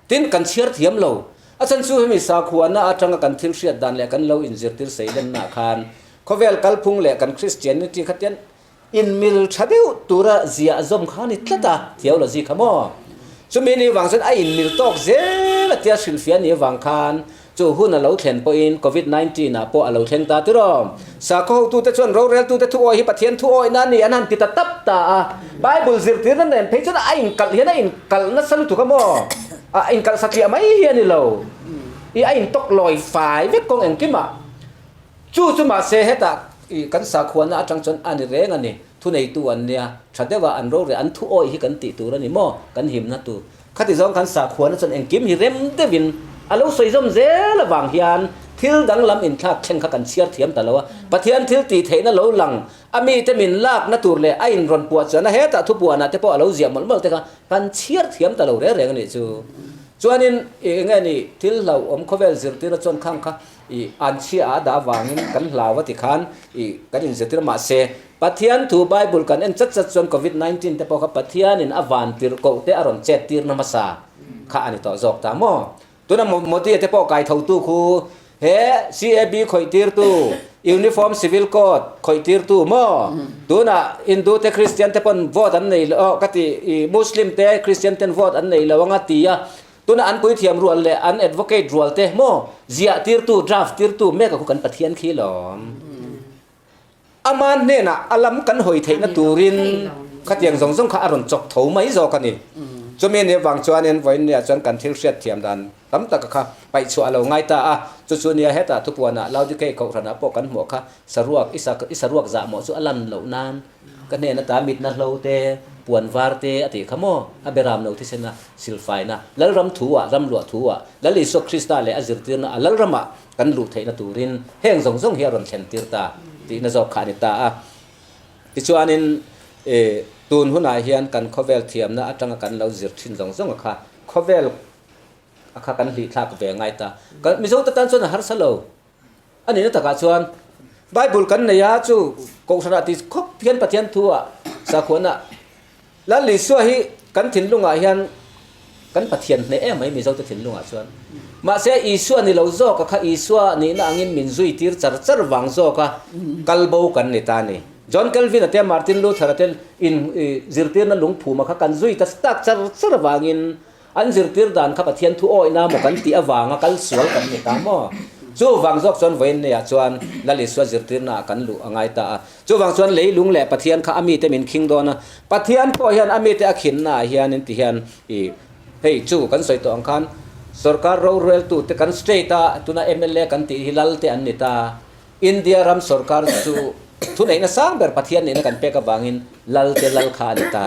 Tin, kan chhiar thiam lo. A chan chu hemi sakhuana atanga kan thil hriat dan leh kan lo inzirtir seilennaah khan khawvel kalphung leh kan Christianity kha tian inmil tha deuh tura ziah zawm kha a ni tlat a, theology kha maw? Chumi ni vang chuan a inmil tawk zel a tia hrilhfiah ni avang khan Chu hun a lo thlen pawhin Covid 19 ah pawh a lo thleng ta tiraw? Sakhaw hotute chuan roreltute thu awih hi Pathian thu awihna a ni an han ti ta tap ta a. Bible zirtirna nen phei chuan a inkalh hian a inkalh nasa lutuk a maw? A inkalh satliah mai hi a ni lo. I a intawk lawi fai vek kawng engkimah. Chu chu mahse hetah i kan sakhuana atang chuan a ni reng a ni. Thuneitu an nia, tha deuha an rorel an thu awih hi kan tih tur a ni maw? Kan himna tur. Khati zawng khan sakhuana chuan engkim hi rem deuhin a lo sawi zawm zel avang hian thil danglam inthlak thleng kha kan chhiar thiam ta lo a. Pathian thil tih theihna lo lang a mite min lakna tur leh a inrawn puah chuan a hetah thupuanah te pawh a lo ziah mawlh mawlh te kha kan chhiar thiam ta lo reng reng a nih chu. Chuanin i enge ni thil hlauhawm khawvel zirtirna chuan khang kha i anchhia a dah avangin kan hlau a ti khan i kan inzirtir a mahse Pathian thu Bible kan en chat chat chuan Covid 19 te pawh kha Pathianin a van tirh koh te a rawn chet tirna hmasa kha a ni tawh zawk ta maw? Tuna Modi te pawh kai thotu khu he CAB khawih tirtu, Uniform Civil Code khawih tirtu maw? Tuna Hindu te Christian te pawn vote an nei lo ka ti i Muslim te Christian ten vote an nei lo anga ti a tuna an puithiam rual leh an advocate rual te maw ziah tirtu draft tirtu mek a khu kan Pathian khi lawm. Ama hnenah a lam kan hawi theihna turin khatiang zawng zawng kha a rawn chawk tho mai zawk a ni. Chumi ni avang chuanin vawiinniah chuan kan thil hriat thiam dan tam taka kha paih chhuah a lo ngai ta a. Chu chu nia hetah thupuanah Laodikei kohhranah pawh kan hmuh kha saruak i i saruak zahmawh chu a lan loh nan ka hnen ata mitna hlo te, puan var te a tih kha maw? A beram lo thisena silfaina Lalram thu ah, ramluah thu ah, Lal Isua Krista leh a zirtirna a Lalramah Kan luh theihna turin heng zawng zawng hi a rawn thlen tir ta tihna zawk kha a ni ta a. Tichuanin tun hunah hian kan khawvel thiamna atanga kan lo zir thin zawng zawng a kha khawvel a kha kan hlih thlak ve ngai ta. Mizote tan chuan a harsa lo a nihna takah chuan. Bible kan nei a, chu Kohhranah ti khawp hian Pathian thu ah sakhuana Lal Isua hi kan thinlungah hian kan Pathian hneh em mai Mizote thinlungah chuan. Mahse Isua ni lo zawk a kha Isua nihna angin min zui tir char char vang zawk a kal bo kan ni ta a ni. John Calvin a te Martin Luther a te in zirtirna lungphuma kha kan zui ta tak char char vangin An zirtir dan kha Pathian thu awihna maw kan tih avanga kal sual kan ni ta maw? Chuvang zawk chuan vawiin neiah chuan Lal Isua zirtirna ah kan luh a ngai ta a. Chuvang chuan leilung leh Pathian kha a mite min khing dawn a. Pathian pawh hian a mite a khinna ah hianin ti hian i hei chu kan sawi tawh ang khan sorkar roreltute kan state a tuna mla kan tih hi lal te an ni ta. India ram sorkar chu thuneihna sang ber Pathian nihna kan pek avangin lal te lal kha a ni ta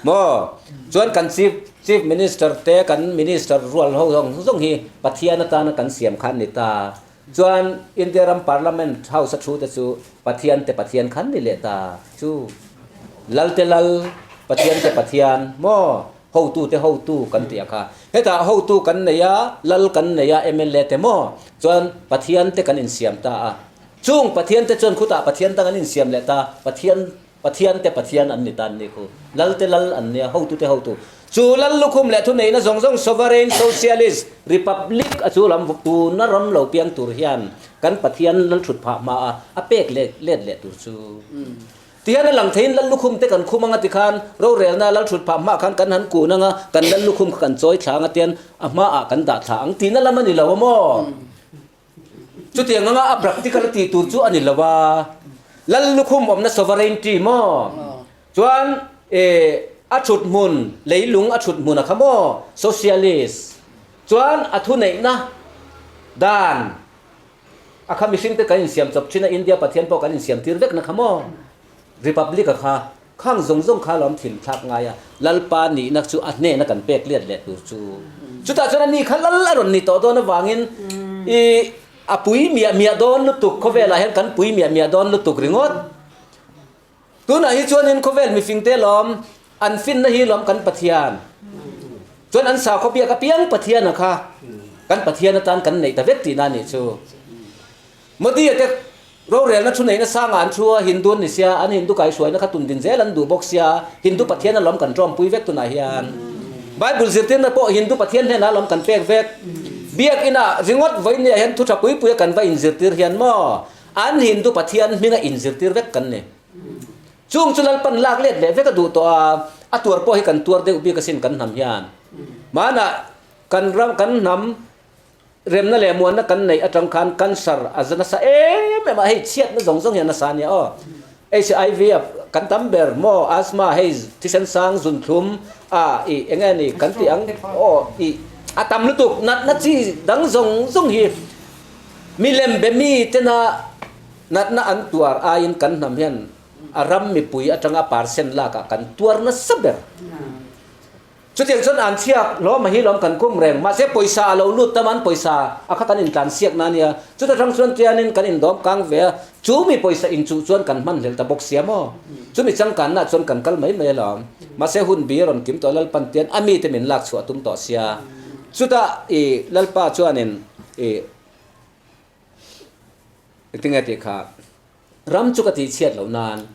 maw? Chuan kan Chief Chief Minister te kan Minister rual ho zawng zawng hi Pathian atana kan siam kha an ni ta. Chuan India ram Parliament House a thu te chu Pathian te Pathian kha an ni leh ta chu. Lal te lal, Pathian te Pathian maw? Hotu te hotu kan tih a kha. Hetah hotu kan nei a, lal kan nei a, mla te maw? Chuan Pathian te kan insiam ta a. Chung Pathian te chuan khutah Pathian dang an insiam leh ta, Pathian, Pathian te Pathian an ni ta an ni khu. Lal te lal an nia, hotu te hotu. Chu lal lukhum leh thuneihna zawng zawng Sovereign Socialist Republic a chu lam tuna ram lo piang tur hian kan Pathian lal thut phah hma a, a pek leh let leh tur chu. Tihian a lang theiin lal lukhum te kan khum anga tikhan rorelna lal thut phah hmah khan kan han kun anga kan lal lukhum kha kan chawi thla anga tian a hmaah kan dah thla ang tihna lam a ni lo a maw? Chutiang anga a practical a tih tur chu a ni lo a, lal lukhum awmna sovereignty maw? Chuan eh a thut hmun leilung a thut hmun a kha maw? Socialist chuan a thuneihna dan A kha mihring te kan insiam chawp thin a, India Pathian pawh kan insiam tir vek na kha maw? Republic a kha khang zawng zawng kha lawm thin thlak ngai a, Lalpa nihna chu a hnena kan pek liat leh tur chu. Chutah chuan a ni kha lal a rawn ni tawh dawn avangin i a pui miah miah dawn lutuk, khawvelah hian kan pui miah miah dawn lutuk ringawt. Tunah hi chuanin khawvel mifingte lawm an finna hi lawm kan Pathian. Chuan an sakhaw biak apiang Pathian a kha kan Pathian atan kan neih ta vek tihna a nih chu. Modi a te rorelna thu neihna sangah an thu a, Hindu an ni sia, an Hindu kaihhruaina kha tundin zel an duh bawk sia, Hindu Pathian a lawm kan tawmpui vek tunah hian. Bible zirtirna pawh Hindu Pathian hnenah a lawm kan pek vek. Biak inah ringawt vawinia hian thu tha pui pui a kan va inzirtir hian maw? An Hindu Pathian hminga inzirtir vek kan ni. Chung chu Lalpan lak let leh vek a duh tawh a, a tuar pawh hi kan tuar deuh bik asin kan hnam hian. Hmanah kan ram kan hnam remna leh muanna kan neih atang khan cancer a za nasa em em a, hei chhiatna zawng zawng hi a nasa ania aw. HIV a kan tam ber maw, asthma hei thisen sang zunthlum a ih eng nge ni kan tih ang aw ih a tam lutuk natna chi dang zawng zawng hi Milem be mi tena natna an tuar aiin kan hnam hian a ram mipui atanga percent lakah kan tuar nasa ber. Chutiang chuan an chhiak hlawm a hi lawm kan kum reng. Mahse pawisa a lo lut tam an pawisa a kha kan intlan siak na ania. Chuta tang chuan tianin kan indawm kang ve a, chu mi pawisa inchuh chuan kan hman hlel ta bawk sia maw? Chumi changkanna chuan kan kal mai mai alawm. Mahse hun bi a rawn kim tawh Lalpan tian a mite min lak chhuah tum tawh sia. Chutah i Lalpa chuanin I engtinge tih kha ram chu ka tih chhiat loh nan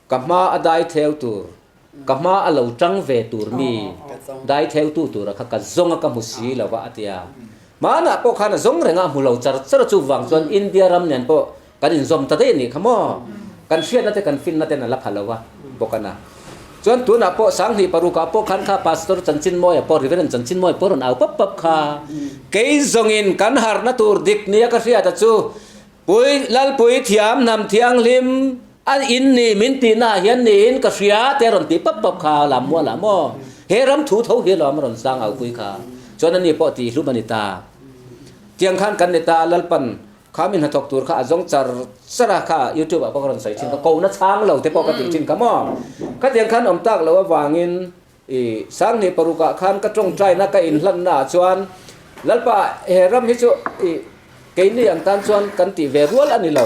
ka hma a dai theu tur ka hma a lo tang ve tur mi dai theu tu tura kha ka zawng a ka hmu si lo va a tia hmanah pawh khan a zawng reng a hmu lo char char a chuvang chuan India ram nen pawh Kan inzawm ta daih a nih kha maw? Kan hriatna te kan finna ten a la pha lo a bawk a na. Chuan tunah pawh Sanghnih parukah pawh khan kha Pastor Chanchinmawia pawh Reverend Chanchinmawia pawh rawn au pap pap kha. Kei zawngin kan harhna tur dik nia ka hriat a chu Pui Lalpui thiam hnam thianghlim a in ni min tihnaah hian niin ka hria te a rawn ti pap pap kha lam mualah maw? He ram thu tho hi alawm a rawn sang au pui kha. Chuan ani pawh tihhlum a ni ta. Tiang khan kan ni ta Lalpan Kha mi hnathawk tur kha a zawng char char a, kha youtube ah pawh ka rawn sawi thin kha, kohna chhang lo te pawh ka tih thin kha maw. Khatiang khan awm tak loh avangin i Sanghnih paruk ah khan ka tawngtaina ka inhlanna ah chuan Lalpa he ram hi chu i keini ang tan chuan kan tih ve rual a ni lo.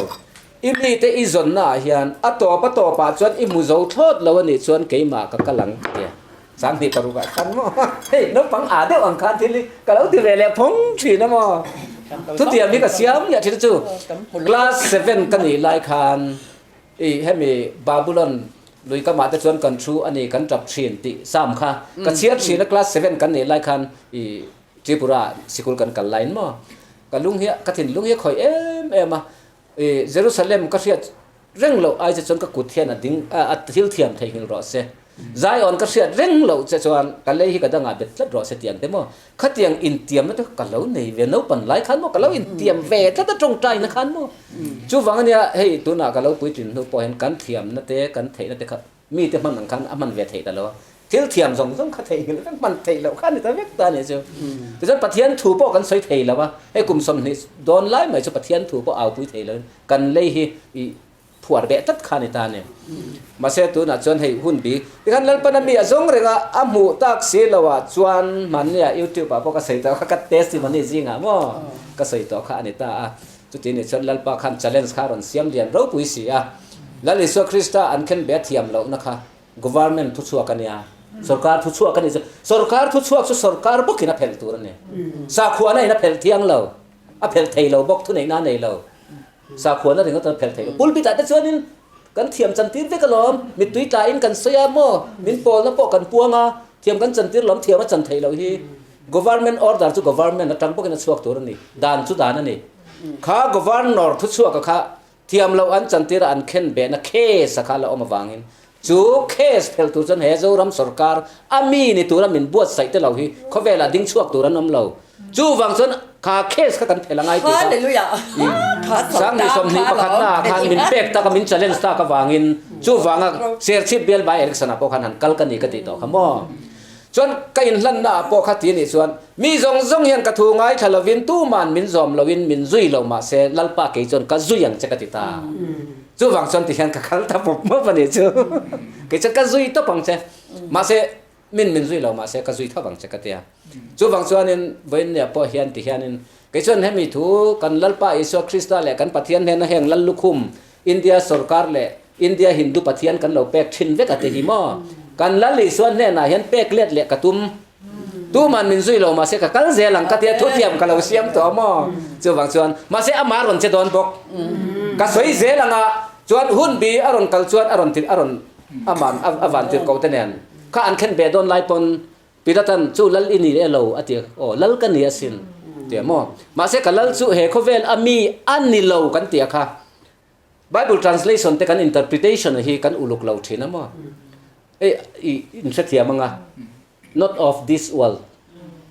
I mite i zawnna ah hian a tawp a tawp ah chuan i hmu zo thlawt lo a nih chuan keimah ka kal ang ka ti a. Sanghnih paruk ah khan maw hei naupang aa deuh ang khan thil hi ka lo ti ve leh phawng thin a maw. Thutiam hi ka siam leh thin chu class seven ka nih lai khan i hemi Babulon lui kamah te chuan kan thu a ni kan tap thin tih sam kha ka chhiar thin a class seven kan nih lai khan i Tripura sikul kan kal laiin maw ka lung hi ka thinlung hi a khawih em em a i Jerusalem ka hriat Reng loh ai che chuan ka kut hian a ding a thil thiam theihnghilh rawh se. Zaiawn ka hriat reng loh che chuan ka lei hi ka dangah bet tlat rawh se tiang te maw? Khatiang intiamna te ka lo nei ve naupan lai khan maw? Ka lo intiam ve tlat a tawngtaina khan maw? Chuvang ania hei tunah ka lo puitlin hnu pawh hian kan thiamna te kan theihna te kha mite hman ang khan a hman ve theih ta lo a. Thil thiam zawng zawng kha theihnghilh vek hman theih loh kha a ni ta vek ta a nih chu. Tichuan Pathian thu pawh kan sawi thei lo a, hei kum 20 dawn lai mai chu Pathian thu pawh aupui thei lo in Kan lei hi i phuar beh tlat kha a ni ta a ni. Mahse tunah chuan hei hun bi tikhan Lalpana mi a zawng reng a, a hmuh tak si lo ah chuan hmannia YouTube ah pawh ka sawi tawh kha ka testimony zingah maw ka sawi tawh kha a ni ta a. Chuti nih chuan Lalpa khan challenge kha a rawn siam lian ropui si a. Lal Isua Krista an khen beh a thiam lohna kha Government thuchhuak a nia. Sorkar thuchhuak a nih chu sorkar thuchhuak chu sorkar bawkin a phelh tur a ni. Sakhuana in a phelh thiang lo. A phelh thei lo bawk, thuneihna a nei lo. Sakhuana ringawt a phelh thei lo. Pulpit ah te chuanin kan thiam chantir vek alawm, mittui tlain kan sawi a maw, min pawlna pawh kan puang a, thiam kan chantir lawm, thiam a chan theih loh hi. Government order chu government atang bawkin a chhuak tur a ni, dan chu dan a ni. Kha governor thuchhuaka kha Thiam loh an chantir a an khen behna case a kha la awm avangin chu case phelh tur chuan he Zoram sorkar a mi ni tura min buatsaih te lo hi khawvelah ding chhuak tur an awm lo. Chuvang chuan kha case kha kan phelh a ngai tih kha Sanghnih 21 na ah khan min pek tak a min challenge tak avangin chuvanga Serchhip bial by election ah pawh khan han kal ka ni ka tih tawh kha maw. Chuan ka inhlanna ah pawh kha ti anih chuan mi zawng zawng hian ka thu ngaithla lovin tuman min zawm loin min zui lo mahse Lalpa kei chuan ka zui ang che ka ti ta. Chuvang chuan ti hian ka kal ta pawp mawp anih chu. Kei chuan ka zui tawp ang che mahse min min zui lo mahse ka zui tho ang che ka tia. Chuvang chuanin vawiinniah pawh hian ti hianin kei chuan hemi thu kan Lalpa Isua Krista leh kan Pathian hnena heng Lallukhum India sorkar leh India Hindu Pathian kan lo pek thin vek a ti hi maw? Kan Lal Isua hnenah hian pek let leh ka tum. Tuman min zui lo mahse ka kal zel ang ka tia thutiam ka lo siam tawh maw? Chuvang chuan mahse amah rawn che dawn bawk. Ka sawi zel ang a, chuan hun bi a rawn kal chuan a rawn a rawn aman a van tir ko te nen kha an thlen ve dawn lai pawn Pilatan chu lal i ni e lo a ti a, aw lal ka ni asin ti a maw? Mahse ka lal chu he khawvel a mi a ni lo kan ti a kha. Bible translation te kan interpretation hi kan uluk lo thin a maw? Hei i inhrethiam anga not of this world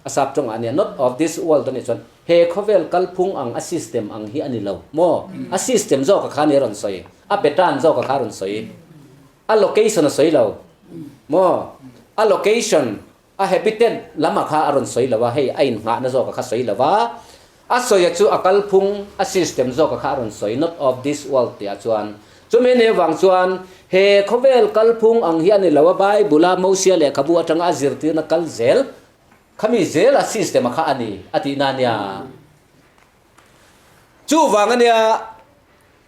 a sap tawngah ania not of this world a nih chuan he khawvel kalphung ang a system ang hi a ni lo maw? A system zawk a kha nia rawn sawi, a pattern zawk a kha rawn sawi. A location a sawi lo maw? A location, a habitat lam a kha a rawn sawi lo a, hei a innghahna zawk a kha sawi lo a, a sawi a chu a kalphung, a system zawk a kha a rawn sawi, not of this world tih ah chuan. Chumi anih avang chuan he khawvel kalphung ang hi a ni lo a, Bible a Mosia lehkhabu atanga a zirtirna kal zel, khami zel a system a kha a ni a tihna a nia. Chuvang a nia.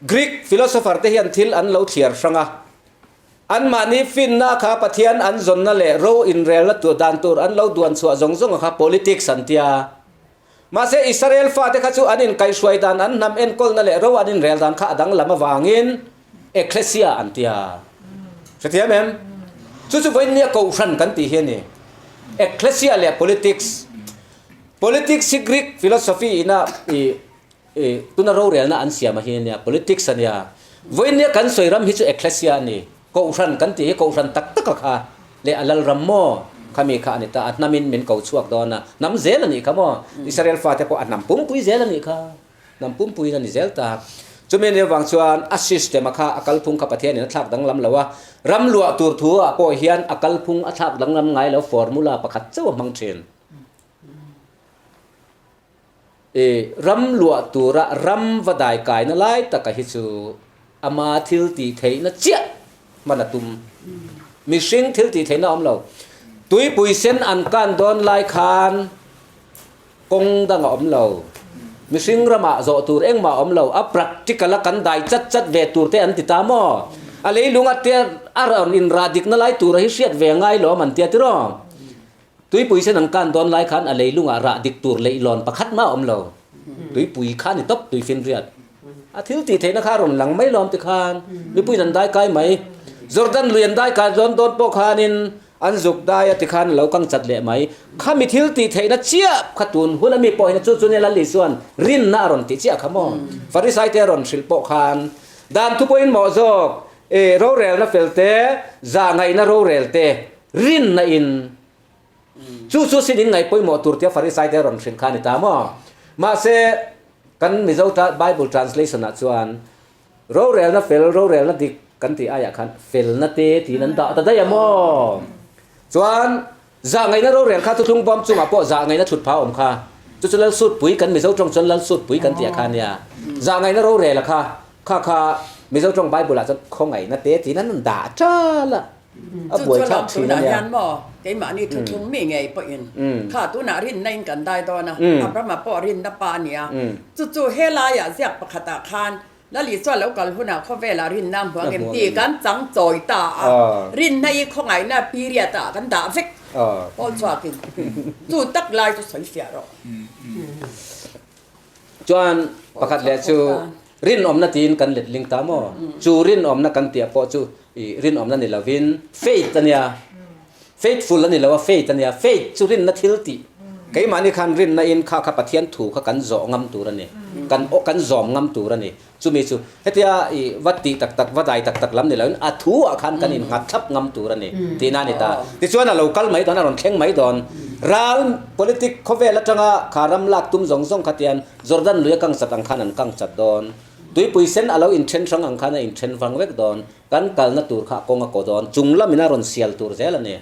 Greek philosopher te hian thil an lo thliar hrang a, anmahni finna kha Pathian an zawnna leh ro inrelna tur dan tur an lo duan chhuah zawng zawng kha politics an tia. Mahse Israel fate kha chu an inkaihhruai dan an hnam enkawlna leh ro an inrel dan kha a danglam avangin Ecclesia an tia. Hrethiam em? Chu chu vawiinnia kohhran kan tih hi a ni. Ecclesia leh politics. Politics hi Greek philosophy ina i I tuna rorelna an siam a hi ania, politics ania. Vawiinnia kan sawi ram hi chu Ecclesia a ni. Kohhran kan tih hi kohhran tak tak a kha leh a lalram maw khami kha a ni ta, a hnamin min ko chhuak dawn a, hnam zel a nih kha maw. Israel fate pawh a hnam pumpui zel a nih kha, hnam pumpuiin a ni zel ta. Chumi ania vang chuan a system a kha a kalphung kha Pathianin a thlak danglam lo a, ram luah tur thu ah pawh hian a kalphung a thlak danglam ngai lo, formula pakhat chauh a hmang thin. I ram luah tura ram va dai kaina lai taka hi chu ama thil tih theihna chiah hman a tum. Mihring thil tih theihna a awm lo. Tuipui sen an kan dawn lai khan kawng dang a awm lo. Mihring ramah zawh tur engmah a awm lo. A practical a kan dai chat chat ve tur te an ti ta maw? A leilung a tia a rawn inrah dikna lai tura hi hriat ve ngai lo am an tia tiraw? Tuipui sen an kan dawn lai khan a leilungah rah dik tur leihlawn pakhat mah a awm lo. Tuipui kha a ni tawp, tuifinriat. A thil tih theihna kha a rawn lang mai lawm tikhan mipuiin an dai kai mai. Jordan lui an dai kai dawn dawn pawh khanin an zuk dai a tikhan a lo kang chat leh mai. Khami thil tih theihna chiah kha tun hun a mi pawh hian chu chu nia Lal Isua'n rinna a rawn tih chiah kha maw? Farisai te a rawn hrilh pawh khan dan thu pawhin mawh zawk e rorelna fel te, zahngaihna rorel te rinna in Chu chu sin in ngaih pawimawh tur tia Farisai te a rawn hrilh kha a ni ta maw? Mahse, kan Mizo Bible translation ah chuan rorelna fel, rorelna dik kan tih aiah khan felna te tiin an dah ta daih a maw? Chuan zahngaihna rorel kha thuthlung bawm chungah pawh zahngaihna thut pha a awm kha. Chu chu Lalsutpui, kan Mizo tawng chuan Lalsutpui kan tih ah kha a nia. Zahngaihna rorel a kha, kha kha Mizo tawng Bible ah chuan khawngaihna te tiin an dah tal a. A Chu buai chu thlak lam thin a tunah nia. hian maw keimahni thuthlung mi ngei pawhin kha tunah rinna in kan dai dawn a, Abrahama pawh rinna pa a ni a. Chu chu helaiah ziak pakhatah khan Lali chuan lo kal hunah khawvelah rinna a hmu ang em tih kan chang chawi ta a, rinna i khawngaihna period ah kan dah vek pawl chhuakin chu tak lai chu sawi fiah rawh. Chuan pakhat leh chu rinawmna tiin kan let ling ta maw? Chu rinawmna kan tih pawh chu ih rinawmna ni lovin faith a nia. Faithful a ni lo a, faith a nia. Faith chu rinna thil tih. Keimahni khan rinna in kha kha Pathian thu kha kan zawh ngam tur a ni. Kan aw kan zawm ngam tur a ni. Chumi chu hetia ih va tih tak tak va dai tak tak lam ni loin a thu ah khan kan innghat thlap ngam tur a ni tihna a ni ta. Tichuan a lo kal mai dawn a rawn thleng mai dawn. Ral politic khawvel atanga kha ram lak tum zawng zawng kha tian Jordan lui a kang chat ang khan an kang chat dawn. Tuipui sen a lo inthen hrang ang khan a inthen vang vek dawn. Kan kalna tur kha a kawng a kaw dawn. Chung lamin a rawn sial tur zel a ni.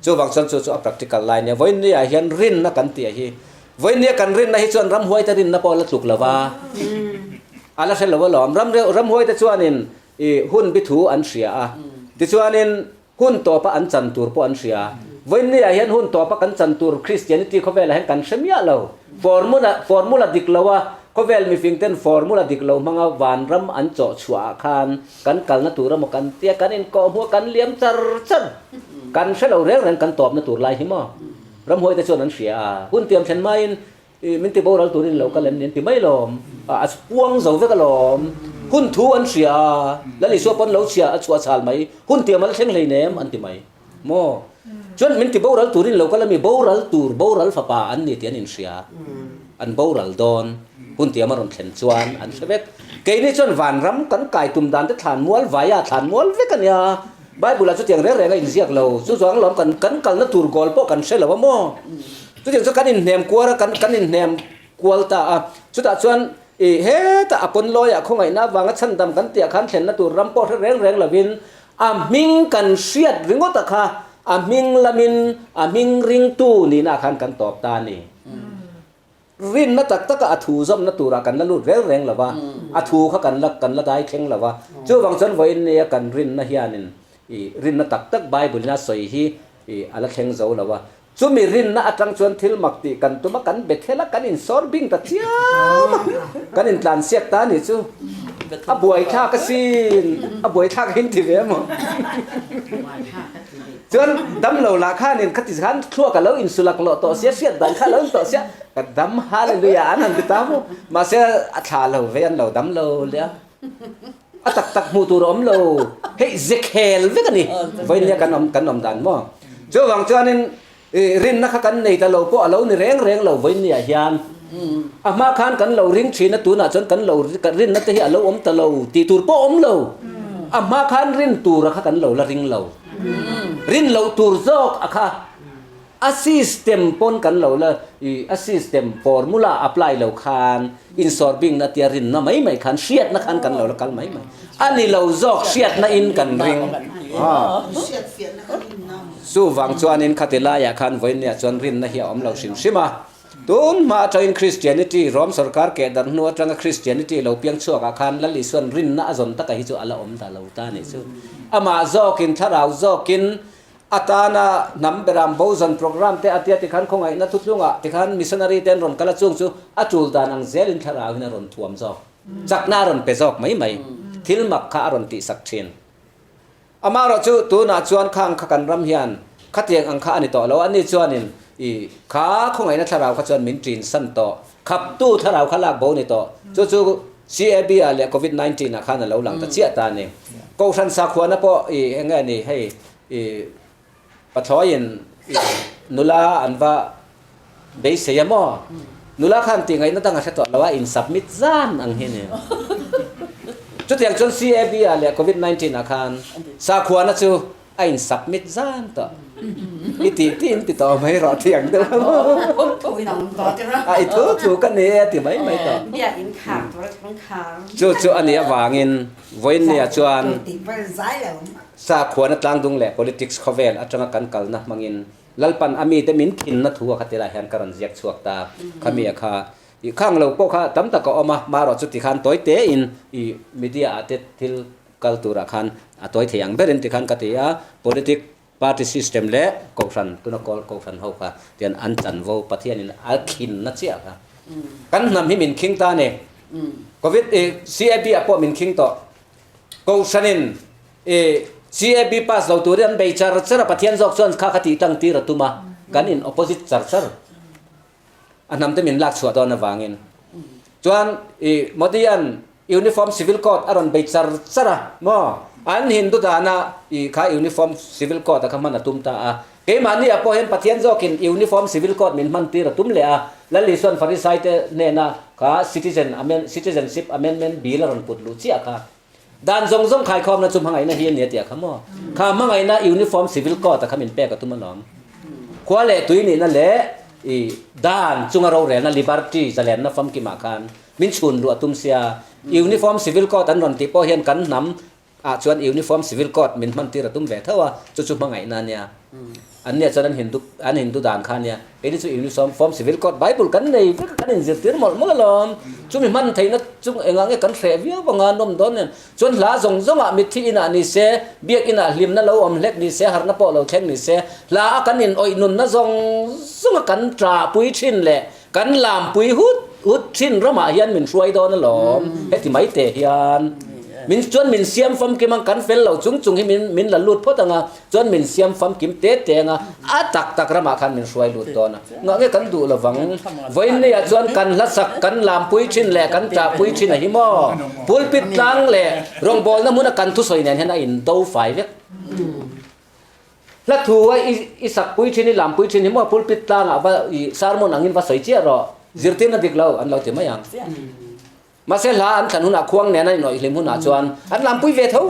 Chuvang chuan chu chu a practical lai a nia. Vawiin ni ah hian rinna kan tih a hi Vawinia kan rinna hi chuan ramhuaite rinna pawh a la tluk lo va, a la hre lo alawm. Ram ramhuaite chuanin i hun bi thu an hria a, tichuanin hun tawpa an chan tur pawh an hria. Vawinia hian hun tawpa kan chan tur Christianity khawvelah hian kan hre miah lo. Formula formula dik lo a, khawvel mifingten formula dik lo hmanga vanram an chawh chhuah ah khan kan kalna tur emaw kan tia kan inkawhhmuh a kan liam char char. Kan hre lo reng reng kan tawpna tur lai hi maw? Ramhuai te chuan an hria a, hun tiam thlen maiin i min ti boral turin lo kal em ni an ti mai lawm, a puang zo vek alawm, hun thu an hria a, Lal Isua pawn lo chhia a chhuah chhal mai, hun tiam a la thleng hlei nem an ti mai maw? Chuan min ti boral turin lo kal a mi boral tur boral fapa an ni tih an inhria, an boral dawn, hun tiam a rawn thlen chuan an hre vek. Keini chuan vanram kan kai tum dan te thlan mual vaia thlan mual vek a nia. Bible ah chutiang reng reng a inziak lo, chu chuang lawm kan kan kalna tur goal pawh kan hre lo a maw? Chutiang chu kan inhnem kuar a, kan kan inhnem kual ta a, chutah chuan ih hetah a pawn lawiah khawngaihna avanga chhandam kan tihah khan thlenna tur ram pawh hre reng reng lovin a hming kan hriat ringawt a kha a hming lamin a hming ringtu nihna ah khan kan tawp ta a ni. Rinna tak taka a thu zawmna turah kan la lut reng reng lo va, a thu kha kan la kan la dai thleng lo va. Chuvang chuan vawiin nia kan rinna hianin ih rinna tak tak Bible-in a sawi hi ih a la thleng zo lo va. Chumi rinna atang chuan thil mak tih kan tum a, kan be thel a, kan insawr bing ta chiam a, kan intlansiak ta a nih chu. A buaithlak asin, a buaithlak a inti ve maw? Chuan damlo lah khanin khati khan thluak a lo insulak loh tawh sia, hriat dan kha a lo in tawh sia, ka dam hallelujah an han ti ta maw? Mahse a thla lo ve an lo dam lo leh a, a tak tak hmuh tur a awm lo, hei ze khel vek a ni, vawinia kan awm kan awm dan maw? Chuvang chuanin i rinna kha kan nei ta lo pawh a lo ni reng reng lo vawinia hian a hma khan kan lo ring thin a, tunah chuan kan lo rinna te hi a lo awm ta lo tih tur pawh a awm lo, a hma khan rin tura kha kan lo la ring lo. Rin loh tur zawk a kha a system pawn kan lo la i a system formula apply lo khan insawr bingna tia rinna mai mai khan hriatna khan kan lo la kal mai mai a ni lo zawk hriatna in kan ring chuvang chuanin khati laiah khan vawinia chuan rinna hi a awm lo hrim hrim a. Tun hma atangin Christianity, Rom sorkar keh darh hnu atanga Christianity lo piang chhuakah khan Lal Isua'n rinna a zawn taka hi chu a la awm ta lo ta nih chu. Amah zawkin, thlarau zawkin atana hnam beram bo zawn program te a tia tikhan khawngaihna thuthlungah tikhan missionary te an rawn kal a, chung chu a tul dan ang zelin thlarauin a rawn thuam zawk, chakna a rawn pe zawk mai mai. Thil mak kha a rawn tihsak thin. Amaherawh chu tunah chuan khang kha kan ram hian khatiang ang kha a ni tawh lo. Ani chuanin i kha khawngaihna thlarau kha chuan min ṭin san tawh. Khaptu thlarau kha lak bo ni tawh. Chu chu CAB ah leh Covid 19 ah khan a lo lang ta chiah ta a ni. Kohhran sakhuana pawh i eng nge ni hei i pathlawiin i nula an va beisei a maw? Nula khan tih ngaihna dang a hre tawh lo a, in submit zan ang hi a ni. Chutiang chuan CAB ah leh Covid 19 ah khan sakhuana chu A in submit zan tawh. I tih tih in ti tawh mai rawh thiang deuh a maw? A i thu thu ka ni e a ti mai mai tawh. Chu chu a nih avangin vawiinnia chuan sakhuana tlangdung leh politics khawvel atanga kan kalna hmangin Lalpan a mite min thinna thu a kha tilai hian ka rawn ziak chhuak ta. Khami a kha i khang lo pawh kha tam tak a awm a, marawh chu tikhan tawi tein i media ah te thil Kal turah khan a tawi thei ang berin tikhan ka ti a, politic party system leh kohhran tuna kawl kohhran ho kha tian an chanvo Pathianin a khinna chiah kha kan hnam hi min khing ta a ni. Covid i CAB ah pawh min khing tawh. Kohhranin i CAB pass lo turin an bei char char a, Pathian zawk chuan kha kha tih tang tir a tum a, kan in opposite char char. A hnam te min lak chhuah dawn avangin chuan i Modi-a'n Uniform Civil Code a rawn bei char char a maw? An Hindu dana i kha Uniform Civil Code a kha hman a tum ta a. Keimahni ah pawh hian Pathian zawkin Uniform Civil Code min hman tir a tum leh a. Lal Isua'n Farisai te hnena kha Citizen Amend Citizenship Amendment Bill a rawn put luh chiah kha. Dan zawng zawng khaikhawmna chu hmangaihna hi a ni a tih a kha maw? Kha hmangaihna Uniform Civil Code a kha min pek a tum alawm. Khua leh tui nihna leh i dan chunga rorelna Liberty zalenna famkimah khan Min chhun luah tum sia, Uniform Civil Code an rawn tih pawh hian kan hnam ah chuan Uniform Civil Code min hman tir a tum ve tho a, chu chu hmangaihna a nia. An nia chuan an Hindu an Hindu dan kha a nia. Keini chu Uniform Form Civil Code Bible kan nei vek a, kan inzirtir mawlh mawlh alawm. Chumi hman theihna chu engah nge kan hreh viau vanga an awm dawn nen. Chuan hla zawng zawngah mitthi inah ni se, biak inah hlimna lo awm hlek ni se, harhna pawh lo thleng ni se, hla a kan in awih nunna zawng zawnga kan ṭahpui ṭhin leh Kan lampui hut hut thin ramah hian min hruai dawn alawm, heti mai te hian min chuan min siam famkim ang, kan fel lo chung chung hi min min la lut phawt ang a, chuan min siam famkim te te ang a, a tak tak ramah khan min hruai lut dawn a, ngah nge kan duh lovang, vawiinniah chuan kan hlasak kan lampui thin leh kan ṭahpui thin a hi maw, pulpit tlang leh rawngbawlna hmuna kan thusawi nen hian a indo fai vek. Hla thu a i sakpui thin, i lampui thin hi maw pulpit tlangah va i sermon angin va sawi chiah rawh, zirtirna dik lo an lo ti mai ang. Mahse hla an thlan hunah khuang nena inawih hlim hunah chuan an lampui ve tho.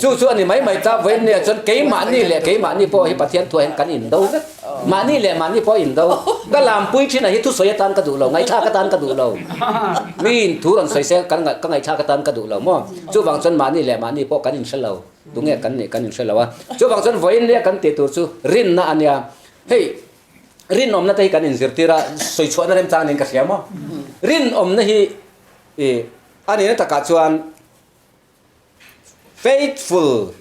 Chu chu a ni mai mai ta, vawiinniah chuan keimahni leh keimahni pawh hi Pathian thuah hian kan indo vek. Mahni leh mahni pawh indo. Ka lampui thin a hi thusawi atan ka duh lo, ngaihthlak atan ka duh lo. Miin thu rawn sawi se ka ngaihthlak atan ka duh lo maw? Chuvang chuan mahni leh mahni pawh kan inhre lo. Tunge kan nih kan inhre lo a. Chuvang chuan vawiin nia kan tih tur chu rinna a nia. Hei rinawmna te hi kan inzirtir a, sawi chhuahna remchang niin ka hria maw? Rinawmna hi i a nihna takah chuan faithful,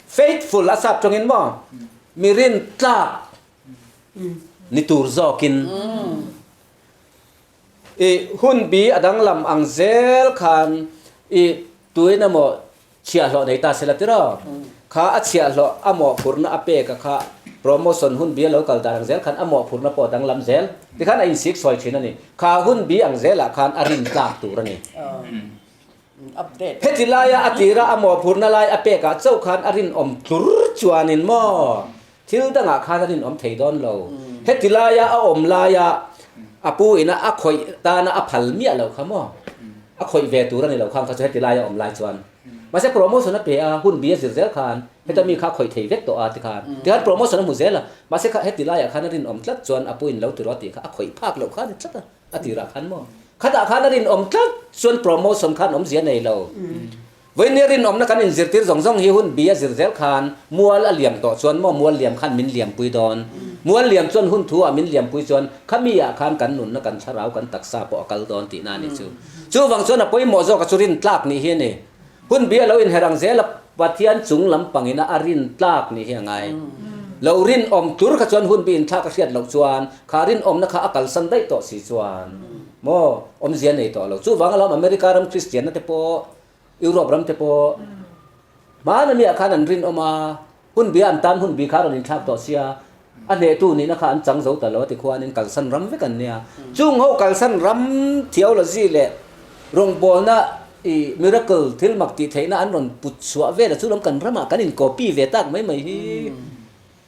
faithful a sap tawngin maw? Mi rintlak ni tur zawkin i hunbi a danglam ang zel khan i tuin emaw Chhiahhlawh nei ta sela tiraw? Kha a chhiahhlawh a mawhphurhna a pek a kha promotion hun bi a lo kal dan ang zel khan a mawhphurhna pawh a danglam zel. Tikhan a insik sawi thin a ni. Kha hun bi ang zelah khan a rin tlak tur a ni. Heti laia a tira a mawhphurhna lai a pekah chauh khan a rinawm tlur chuanin maw thil dangah khan a rinawm thei dawn lo. Heti laia a awm laia a pu ina a khawih tana a phal miah loh kha maw? A khawih ve tur a ni lo khang kha chu heti laia awm lai chuan. Mahse promotion a pe a, hun bi a zir zel khan heta mi kha a khawih thei vek tawh a tikhan. Tikhan promotion a hmu zel a, mahse kha heti laiah khan a rinawm tlat chuan a pu in lo ti rawh a tih kha a khawih phak loh kha a ni tlat a, a tirah khan maw? Khatah khan a rinawm tlat chuan promotion khan awmzia nei lo. Vawinia rinawmna kan inzirtir zawng zawng hi hun bi a zir zel khan mual a liam tawh chuan maw mual liam khan min liampui dawn. Mual liam chuan hun thu ah min liampui chuan khami ah khan kan nunna kan thlarau kan taksa pawh a kal dawn tihna a nih chu. Chuvang chuan a pawimawh zawk a chu rintlak nih hi a ni. Hun bi a lo inher ang zel a Pathian chung lampang ina a rintlak nih hi a ngai. Lo rinawm tur kha chuan hun bi inthlak a hriat loh chuan kha rinawmna kha a kalsan daih tawh si chuan maw awmzia nei tawh lo. Chuvang alawm America ram Kristianna te pawh Europe ram te pawh hmana miah khan an rinawm a, hun bia an tan hun bi kha a rawn inthlak tawh sia. A hnehtu nihna kha an chang zo ta lo a ti khuanin kalsan ram vek an nia. Chung ho kalsan ram theology leh rawngbawlna i miracle thil mak tih theihna an rawn put chhuah vel a chu lam kan ramah kan in copy ve tak mai mai hi.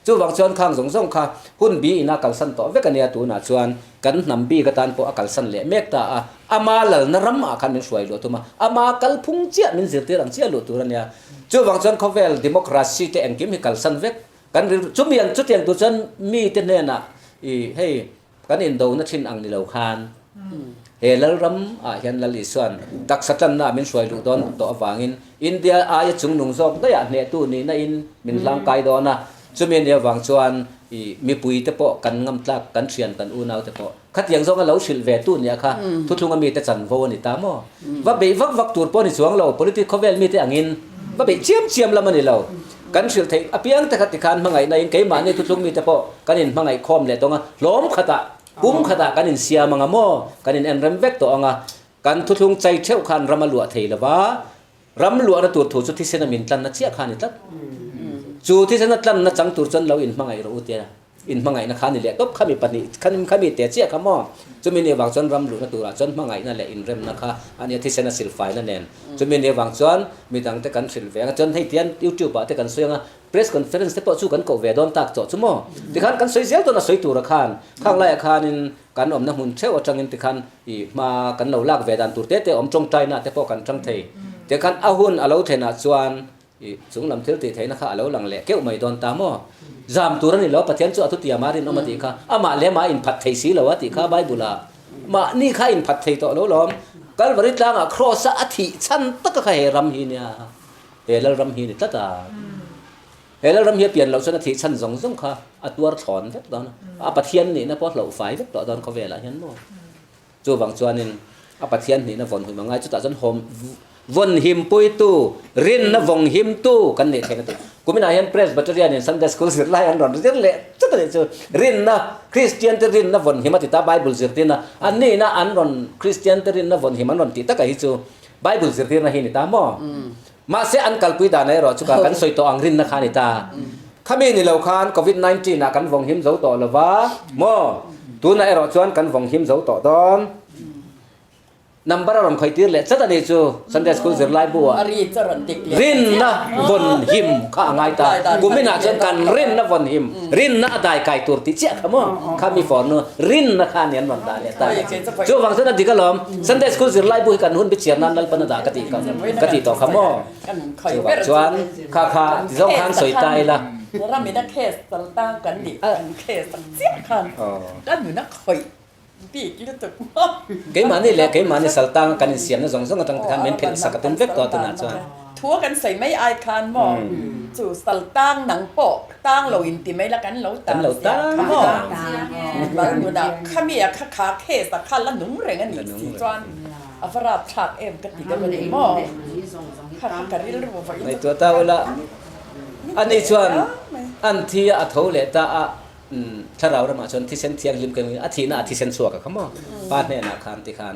Chuvang chuan khang zawng zawng kha hun bi ina kalsan tawh vek a nia tunah chuan kan hnam bik atan pawh a kalsan leh mek ta a, ama lalna ramah khan min hruai luh tum a, ama kalphung chiah min zirtir ang chiah luh tur a nia. Chuvang chuan khawvel democracy te engkim hi kalsan vek kan rilru chumi ang chutiang tur chuan mite hnenah i hei Kan indona thin ang ni lo khan he Lalram ah hian Lal Isuan taksa tlanna ah min hruai luh dawn tawh avangin India aia chungnung zawk daih ah hnehtu nihna in min hlangkai dawn a, chumi ania vang chuan i mipui te pawh kan ngam tlak kan thian kan unau te pawh khatiang zawnga lo hrilh ve tu nia kha thuthlunga mite chanvo a ni ta maw? Va beih vak vak tur pawh a ni chuang lo, politic khawvel mite angin va beih chiam chiam lam a ni lo. Kan hrilh theih apiang te kha tikhan hmangaihna in keimahni thuthlung mite pawh kan in hmangaih khawm leh tawng a, hlawm khatah, pum khatah kan in siam anga maw, kan in en rem vek tawh anga, kan thuthlung chai theuh khan ram a luah thei lova, ram luahna tur thu chu thisen a min tlanna chiah kha a ni tlat. Chu thisen a tlanna chang tur chuan lo in hmangaih rawh u tia. Inhmangaihna kha ni leh tawp khami pahnih khami te chiah kha maw? Chumi ni avang chuan ram luhna turah chuan hmangaihna leh inremna kha a nia thisen a silfaina nen. Chumi ni avang chuan midangte kan hrilh ve anga chuan hei tian YouTube ah te kan sawi anga press conference te pawh chu kan koh ve dawn tak chawh chu maw? Tikhan kan sawi zel dawn a sawi tura khan khang laiah khanin kan awmna hmun theuh atangin tikhan i hma kan lo lak ve dan tur te te awm tawngtaina te pawh kan tang thei. Tikhan a hun a lo thlenah chuan I chung lam thil tih theihna kha a lo lang leh keuh mai dawn ta maw? Zam tur a ni lo, Pathian chu a thutiam a rinawm a tih kha. Amah leh amah a inphat thei si lo a tih kha Bible ah. Mahni kha a inphat thei tawh lo lawm. Kalvari tlangah Kraws a a thih chhan taka kha he ram hi nia, he Lalram hi ni tlat a. He Lalram hi a pian loh chuan a thih chhan zawng zawng kha a tuar thlawn vek dawn a. A Pathian nihna pawh a hloh fai vek tawh dawn khawvelah hian maw? Chuvang chuanin a Pathian hnihna vawn him a ngai, chutah chuan hawm vawn himpuitu, rinna vawng himtu kan nih theihna tur. Kuminah hian Presbyterian in Sunday School zir lai an rawn zir leh chut a nih chu. Rinna, Kristian te rinna vawn him a ti ta, Bible zirtirna, an nihna an rawn Kristian te rinna vawn him an rawn tih takah hi chu Bible zirtirna hi a ni ta maw? Mahse an kalpui dan erawh chu ka kan sawi tawh ang rinna kha a ni ta. Khami ni lo khan Covid 19 ah kan vawng him zo tawh lo va maw? Tunah erawh chuan kan vawng him zo tawh dawn. Number a rawn khawih tir leh chat a nih chu Sunday School zirlai bu ah. Rinna vawn him kha a ngai ta. Kuminah chuan kan rinna vawn him, rinna a dai kai tur tih chiah kha maw? Khami fornu rinna kha a ni an rawn dah leh ta. Chuvang chuan a dik alawm. Sunday School zirlai bu hi kan hun bichiar nan Lalpan a dah ka tih ka tih tawh kha maw? Chuvang chuan kha kha ti zawng khan sawi ta ila. Ramina case tal tang kan nih kan case tak chiah khan kan nuna khawih bik lutuk maw. Keimahni leh keimahni sal tanga kan insiamna zawng zawng atang te khan min phelh sak a tum vek tawh a tunah chuan. Thu a kan sawi mai ai khan maw chu sal tang nang pawh tang lo in ti mai la kan lo tang sia kha maw. Lal nunah khami a kha kha case a kha la nung reng a nih si chuan a va rap thlak em ka ti deuh a ni maw. Kha kha ka rilru vawiin chu. Ngaihtuah ta ula ani chuan an thi a a tho leh ta a thlarau ramah chuan thisen thianghlim ka a thihna a thisen chhuak a kha maw pa hnenah khan tikhan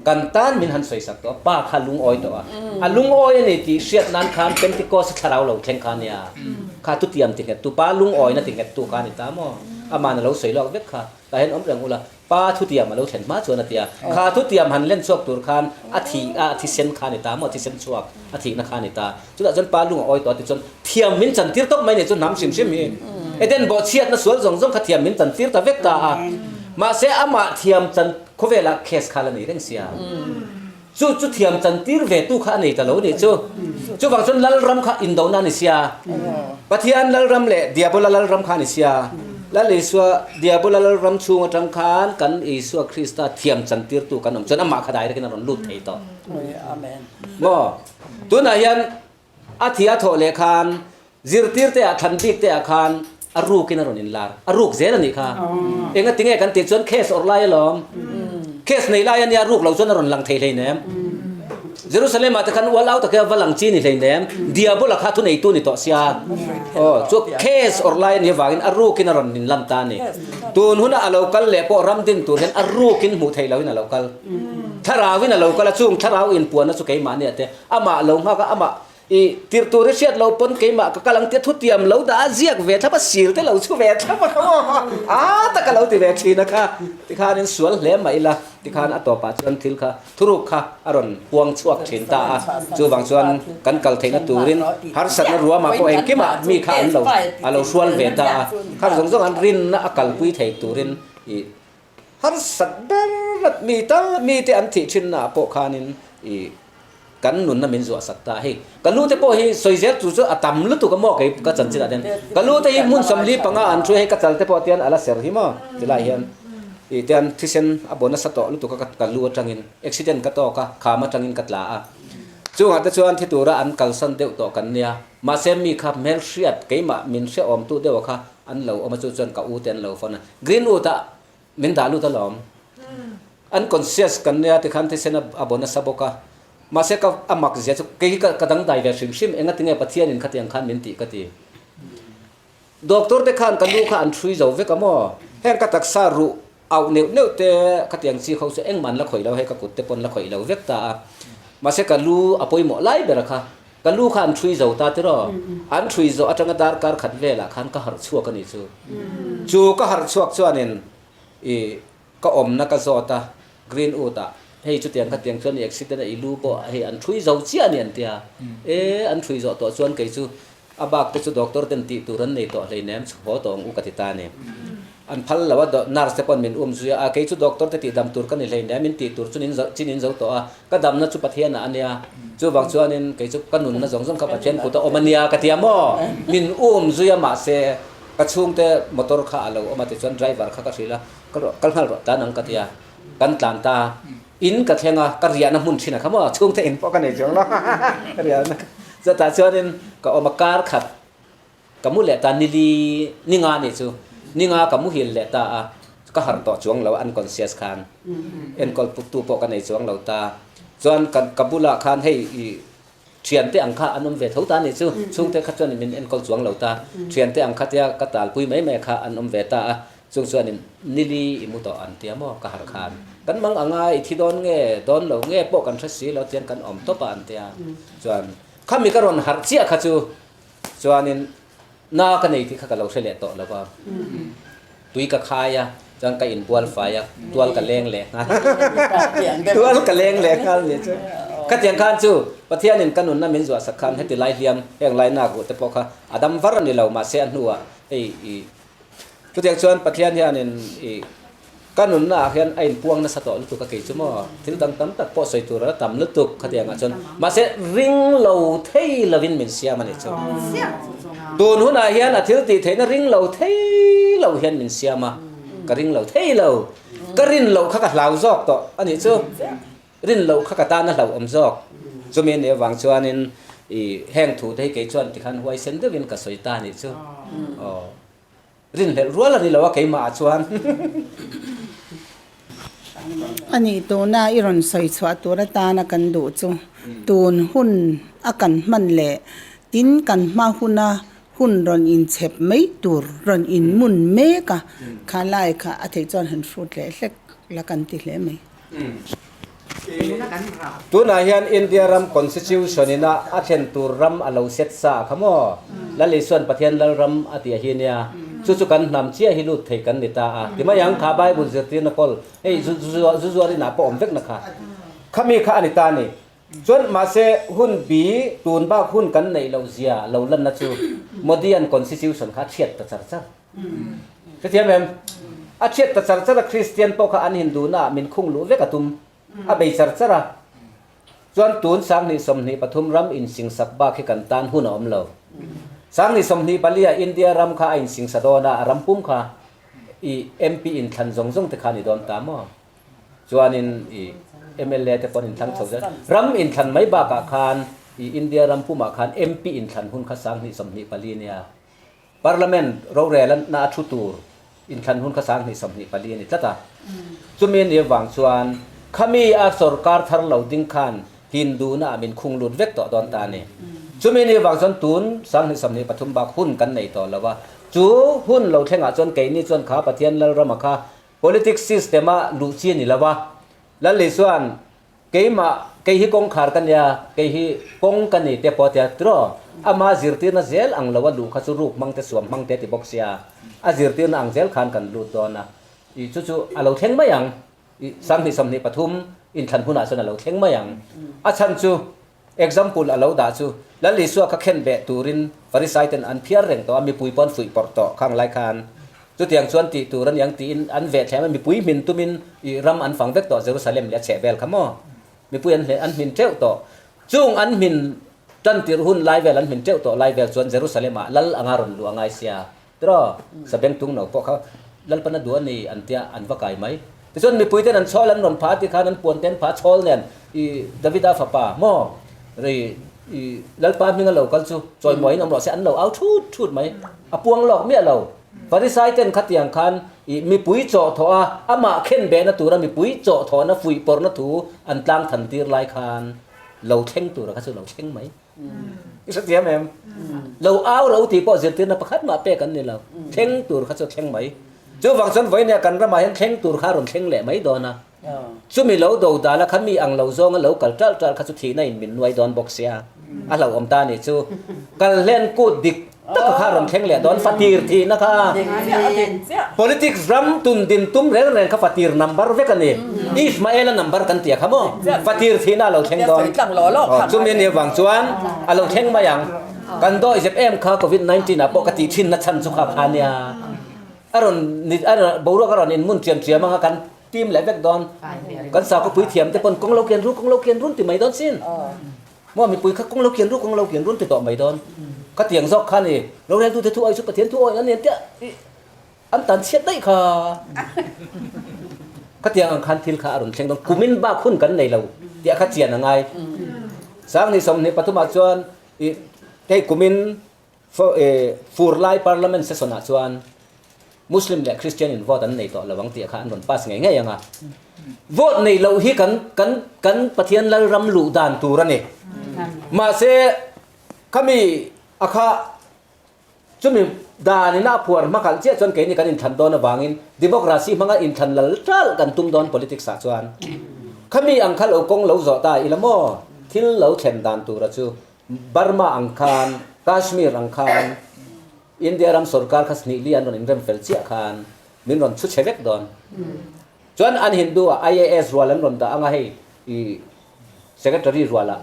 Kan tan min han sawisak tawh a, pa kha lungawi tawh a. A lungawi a ni tih hriat nan khan Pentecost thlarau lo thleng kha nia. Kha tutiam ti nghettu, pa lungawina ti nghettu kha a ni ta maw? Aman a lo sawi lawk vek kha. Tah hian awm reng ula, pa thutiam a lo thlen hma chuan a ti a. Kha thutiam han len chhuak tur khan a thih a, a thisen kha a ni ta maw? Thisen chhuak a thihna kha a ni ta. Chutah chuan pa lung a awi tawh a ti chuan thiam min chantir tawp mai ni chu hnam hrim hrim hi. Eden bawhchhiatna sual zawng zawng kha thiam min chantir ta vek ta a. Mahse amah thiam chan Khawvelah case kha la nei reng sia. Chu chu thiam chantir ve tu kha a nei ta lo nih chu. Chuvang chuan Lalram kha indona a ni sia. Pathian Lalram leh Diabola Lalram kha a ni sia. Lal Isua Diabola Lalram chhung atang khan kan Isua Krista thiam chantir tu kan awm chuan amah kha direct in a rawn lut thei tawh. Maw? Tunah hian A thi a thawh leh khan zirtir te ah thlan bik te ah khan a ruk in a rawn inlar, a ruk zel a nih kha. Enga tinge kan tih chuan case awrh lai alawm. Case nei lai a nia ruk lo chuan a rawn lang thei hleinem. Jerusalem ah te khan ual au tak hi a va lang chi ni hleinem. Diabola kha thuneitu ni tawh sia. Aw chu case awrh lai a nih avangin a ruk in a rawn inlan ta a ni. Tun huna a lo kal leh pawh ram din tur hian a ruk in hmuh theih loin a lo kal. Thlarau in a lo kal a, chung thlarau inpuanna chu keimahni ah te Amah lo nghak a, amah. I tirh tur i hriat lo pawn keimah ka kal ang tia thutiam lo dah a ziak ve thlap a, sil te lo chhu ve thlap a kha maw a taka lo ti ve thin a kha. Tikhanin sual hle mah ila tikhan a tawpah chuan thil kha thuruk kha a rawn puang chhuak thin ta a, chuvang chuan kan kal theihna turin harsatna ruamah pawh engkimah mi kha an lo a lo hrual ve ta a, khang zawng zawng an rinna a kalpui thei turin i harsat ber mi tal mite an thih thinnaah pawh khanin i Kan nunna min zuah sak ta a hei. Ka lu te pawh hi sawi zel tur chu a tam lutuk a maw kei ka chanchin ah hian. Ka lu te hi hmun 45 an thu hei ka chal te pawh tian a la ser hi maw tilai hian ih tian thisen a baw nasa tawh lutuk a ka lu atangin accident ka tawk a kham atangin ka tla a. Chungah te chuan thi tura an kalsan deuh tawh kan nia. Mahse mi kha hmelhriat keimah min hrehawmtu deuh a kha an lo awm a chu chuan ka u te an lo phone a. Greenwood ah Min dah lut alawm. Unconscious kan nia tikhan thisen a baw nasa bawk a. Mahse ka a mak zia chu kei hi ka dangdai ve hrim hrim engatinge Pathianin khatiang khan min tih ka ti. Doctor te khan ka lu kha an hrui zo vek a maw? Heng ka taksa ruh auh neuh neuh te khatiang chi ho chu engmah an la khawih lo hei ka kut te pawn la khawih lo vek ta a. Mahse ka lu a pawimawh lai ber a kha. Ka lu kha an hrui zo ta tiraw? An hrui zawh atanga darkar khat velah khan ka harh chhuak a ni chu. Chu ka harh chhuak chuanin i ka awmna ka zawt a, Greenwood ah hei chutiang khatiang chuan i accident a i lu pawh hei an hrui zo chiah a ni an tia. E an hrui zawh tawh chuan kei chu A bak te chu doctor ten tih tur an nei tawh hleinem chhuk haw tawh ang u ka ti ta a ni. An phal lo a, nurse te pawn min um zui a, a kei chu doctor te tih dam tur ka ni hleinem min tih tur chu nin chin in zo tawh a, ka damna chu Pathian ah a nia, chuvang chuanin kei chu ka nunna zawng zawng kha Pathian kut a awm a nia ka ti a maw? Min um zui a mahse ka chhungte motor kha a lo awm a tichuan driver kha ka hrilh a, ka kal nghal rawh tlan ang ka ti a, kan tlan ta. In ka thleng a, ka riahna hmun thin a kha maw, chhungte in pawh ka nei chuang lo, ka riahna chutah chuanin ka awm a, kar khat ka mu leh ta nili ninga nih chu, ninga ka muhil leh ta a, ka harh tawh chuang lo unconscious khan, enkawl tu pawh ka nei chuang lo ta, chuan ka ka bulah khan hei i thiante ang kha an awm ve tho ta nih chu, chhungte kha chuan min enkawl chuang lo ta, thiante ang kha tia ka talpui mai mai kha an awm ve ta a, Chung chuanin Nili i mu tawh an tia maw ka harh khan. Kan mang anga i thi dawn nge, dawn lo nge pawh kan hre si lo tiang kan awm tawp a an tia. Chuan khami ka rawn harh chiah kha chu chuanin na ka nei tih kha ka lo hre leh tawh lo va. Tui ka khai a, chuan ka inbual fai a, tual ka leng leh nghal. Tual ka leng leh nghal nih chu. Khatiang khan chu Pathianin ka nunna min zuah sak khan heti lai hliam heng lai nak ruh te pawh kha a dam var a ni lo mahse a hnuah hei i Chutiang chuan Pathian hianin i ka nunna ah hian a inpuang nasa tawh lutuk a kei chu maw thil dang tam tak pawh sawi tur a la tam lutuk khatiang ah chuan mahse ring lo thei lovin min siam a ni chu. Tun hunah hian a thil tih theihna ring lo thei lo hian min siam a, ka ring lo thei lo. Ka rin loh kha ka hlau zawk tawh a nih chu. Rin loh kha ka tan a hlauhawm zawk. Chumi a nih avang chuanin i heng thu te hi kei chuan tikhan huaisen deuhin ka sawi ta a nih chu. Aw. Rinhlelh rual a ni lo a keimah ah chuan. A nih tuna i rawn sawi chhuah tur atana kan duh chu tun hun a kan hman leh tin kan hma huna hun rawn inchhep mai tur rawn inmun mek a, kha lai kha a theih chuan han hrut leh hlek la kan ti hle mai. Tunah hian India ram Constitution ina a thlen tur ram a lo set sa kha maw? Lal Isuan Pathian Lalram a tih a hi nia. Chu chu kan hnam chiah hi lut thei kan ni ta a. Ti mai ang kha Bible zirtirna kawl hei zu zuar inah pawh awm vekna kha. Khami kha a ni ta a ni. Chuan mahse hun bi tun bak hun kan neih loh zia lo lanna chu Modi-a'n Constitution kha a chhiat ta char char. Hrethiam em? A chhiat ta char char a, Kristian pawh kha an Hindu naah min khung luh vek a tum. A bei char char a. Chuan tun 2023 ram insingsak bak hi kan tan hun a awm lo. 2024 ah India ram kha a insingsa dawn a, a ram pum kha i MP inthlan zawng zawng te kha a ni dawn ta maw? Chuanin i mla te pawh an inthlang chho zel. Ram inthlan mai bakah khan i India ram pumah khan MP inthlan hun kha 2024 nia. Parliament rorel a na a thu tur inthlan hun kha 2024 a ni tlat a. Chumi a nih avang chuan khami a sorkar thar lo ding khan Hindu na ah min khung lut vek tawh dawn ta a ni. Chumi a nih avang chuan tun 2023 bak hun kan nei tawh lo a. Chu hun lo thlengah chuan keini chuan kha Pathian Lalrama kha politics system a luh chi a ni lo a. Lalli chuan keimah. Kei hi kawngkhar ka nia, kei hi kawng ka ni te pawh a tia tiraw? Ama zirtirna zel ang lo a luh kha chu ruk hmang te suam hmang te a ti bawk sia, a zirtirna ang zel khan kan lut dawn a, i chu chu a lo thleng mai ang, i 2023 inthlan hunah chuan a lo thleng mai ang. A chhan chu example a lo dah chu Lal Isua kha khen beh turin Farisai ten an phiar reng tawh a, mipui pawh an fuih pawrh tawh khang lai khan. Chutiang chuan tih tur a niang tiin an veh thlem a, mipui hmin tumin i ram an fang vek tawh Jerusalem leh a chheh vel kha maw? Mipui an an hmin teuh tawh. Chung an hmin tan tirh hun lai vel an hmin teuh tawh lai vel chuan Jerusalem ah lal anga rawn luh a ngai sia. Tiraw? Sabengtung no pawh kha Lalpan a duh a ni an tia an va kai mai. Tichuan mipui ten an chhawl an rawn pha ti khan an puan te an pha chhawl nen i Davida fapa maw ri i Lalpa hminga lo kal chu chawimawiin awm rawh se an lo au thut thut mai. A puang lawk miah lo. Farisai ten khatiang khan i mipui chawh thawh a, amah khen behna tura mipui chawh thawhna fuih pawrhna thu an tlang than tir lai khan lo thleng tura kha chu lo thleng mai. I hrethiam em? Lo au ro tih pawh zirtirna pakhat mah pek an ni lo. Thleng tur kha chu thleng mai. Chuvang chuan vawinia kan ramah hian thleng tur kha a rawn thleng leh mai dawn a. Chumi lo do dala kha mi ang lo zawnga lo kal ṭalh ṭalh kha chu thihna in min nuai dawn bawk sia. A hlauhawm ta nih chu. Kal hlen kut dik taka kha a rawn thleng leh dawn fatir thihna kha. Politics ram tun din tum reng reng kha fatir number vek a ni. Ishmael-a number kan tia kha maw? Fatir thihna a lo thleng dawn. Chumi a nih avang chuan a lo thleng mai ang. Kan dawih zep em kha Covid 19 ah pawh ka tih thinna chhan chu kha kha nia. A rawn a boruak a rawn inmun chiam chiam anga kan Team leh vek dawn. Kan sakhaw puithiam te pawn kawng lo kian ru, kawng lo kian run ti mai dawn sin. Maw mipui kha kawng lo kian ru, kawng lo kian run ti tawh mai dawn. Ka tiang zawk kha ni, roreltu te thu awi chu Pathian thu awi an ni an tia i an tan chhiat daih kha. Ka tiang ang khan thil kha a rawn thleng dawn. Kumin bak hun kan nei lo tih kha chian a ngai. 2023 ah chuan i hei kumin Fur lai Parliament session ah chuan Muslim leh Christian in vote an nei tawh lo ang tih kha an rawn pass ngei ngei ang a. Vote nei loh hi kan kan kan Pathian lal ram luh dan tur a ni. Mahse khami a kha chumi dan ina a phuar hma khalh chiah chuan keini kan inthlan dawn avangin democracy hmanga inthlan lal tal kan tum dawn politics ah chuan khami ang kha lo kawng lo zawh ta ila maw thil lo thlen dan tura chu Burma ang khan, Kashmir ang khan, India ram sorkar kha snih li an rawn inrem fel chiah khan min rawn chhu chhe vek dawn. Chuan an Hindu ah IAS rual an rawn dah anga hei i Secretary rual ah,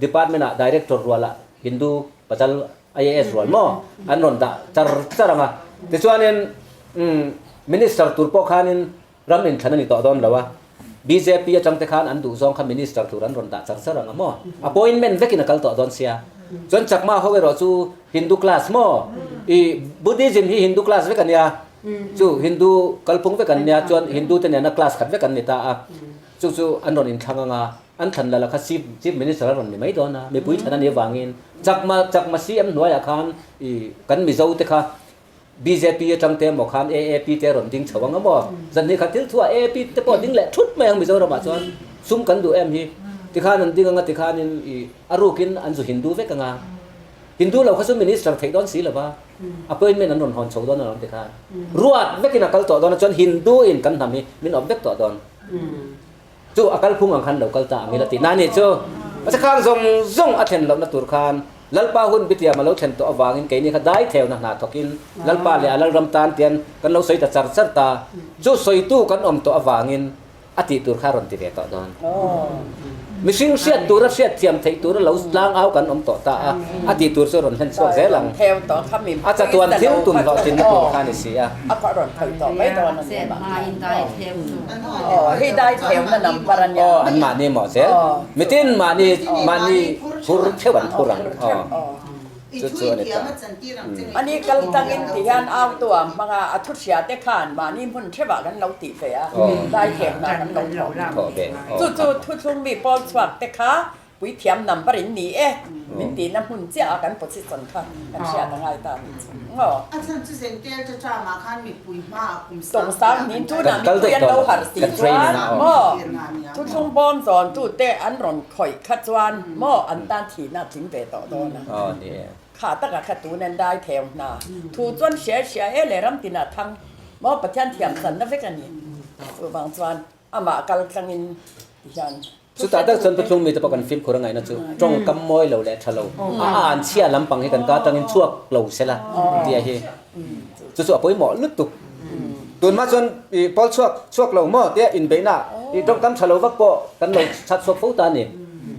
Department ah Director rual ah Hindu pasal IAS rual maw an rawn dah char char anga. Tichuanin Minister tur pawh khanin Ram inthlan a ni tawh dawn lo a, bjp atang te khan an duh zawng kha minister tur an rawn dah char char ang a maw? Appointment vekin a kal tawh dawn sia. Chuan Chakma ho erawh chu Hindu class maw? I Buddhism hi Hindu class vek a nia, chu Hindu kalphung vek an nia, chuan Hindu te nena class khat vek an ni ta a, chu chu an rawn inthlang ang a, an thlan lala kha chief chief minister a rawn ni mai dawn a, mipui thlan a nih avangin Chakma Chakma CM hnuaiah khan i kan Mizo te kha Bjp atang te emaw khan AAP te a rawn ding chho ang a maw? Zanhnih khat thil thuah AAP te pawh a ding leh thut mai ang Mizoramah chuan sum kan duh em hi. Tikhan an ding ang a tikhanin i a rukin an zu Hindu vek ang a. Hindu lo kha chu minister theih dawn si lo va, appointment an rawn hawn chho dawn alawm tikhan. Ruat vekin a kal tawh dawn a chuan Hindu in kan hnam hi min awp vek tawh dawn. Chu a kalphung ang khan lo kal ta ang ila tihna a nih chu. Mahse khang zawng zawng a thlen lohna tur khan Lalpa hun bitiam a lo thlen tawh avangin keini kha dai theuna hna thawkin Lalpa leh a Lalram tan tian kan lo sawi ta char char ta. Chu sawitu kan awm tawh avangin a tih tur kha a rawn ti ve tawh dawn. Mihring hriat tura hriat thiam theih tura lo tlang au kan awm tawh ta a, a tih tur chu a rawn hlen chhuak zel ang. A chatuan thil tum hlawhtlinna tur kha a ni si a. Aw, an mahni maw zel. Mitin mahni mahni phur theuh an phur ang. Aw. Chu chu a ni ta. Ani kal tangin ti hian au tuam hmanga a thu hria te khan mahni hmun theuhah kan lo tih ve a, daithemna kan lo thawh ve. Chu chu thuthlung mi pawl chhuak te kha puithiam number in ni e min tihna hmun chiah a kan position kha kan hriat a ngai ta a nih chu. Ngaw. A chhan chu Zentel te term ah khan mipui hma ah kum sang hnih ah kan tunah mipui an lo harh si chuan maw thuthlung bawm zawn tu te an rawn khawih kha chuan maw an tan thihna a tling ve tawh dawn a. Kha takah kha tun an dai theu hna. Thu chuan hria hria e leh ram tinah thang maw Pathian thiam sanna vek a ni. Chuvang chuan amah kal tlangin ti hian. Chutah tak chuan Thuthlung mite pawh kan fimkhur a ngaihna chu tawngkam mawi lo leh tha lo, a an chhia lampang hi kan ka atangin chhuak lo sela tih hi chu chu a pawimawh lutuk. Tunhma chuan i pawl chhuak chhuak lo maw tia inbeihna i tawngkam tha lo vak pawh kan lo chhat chhuak fo ta a ni.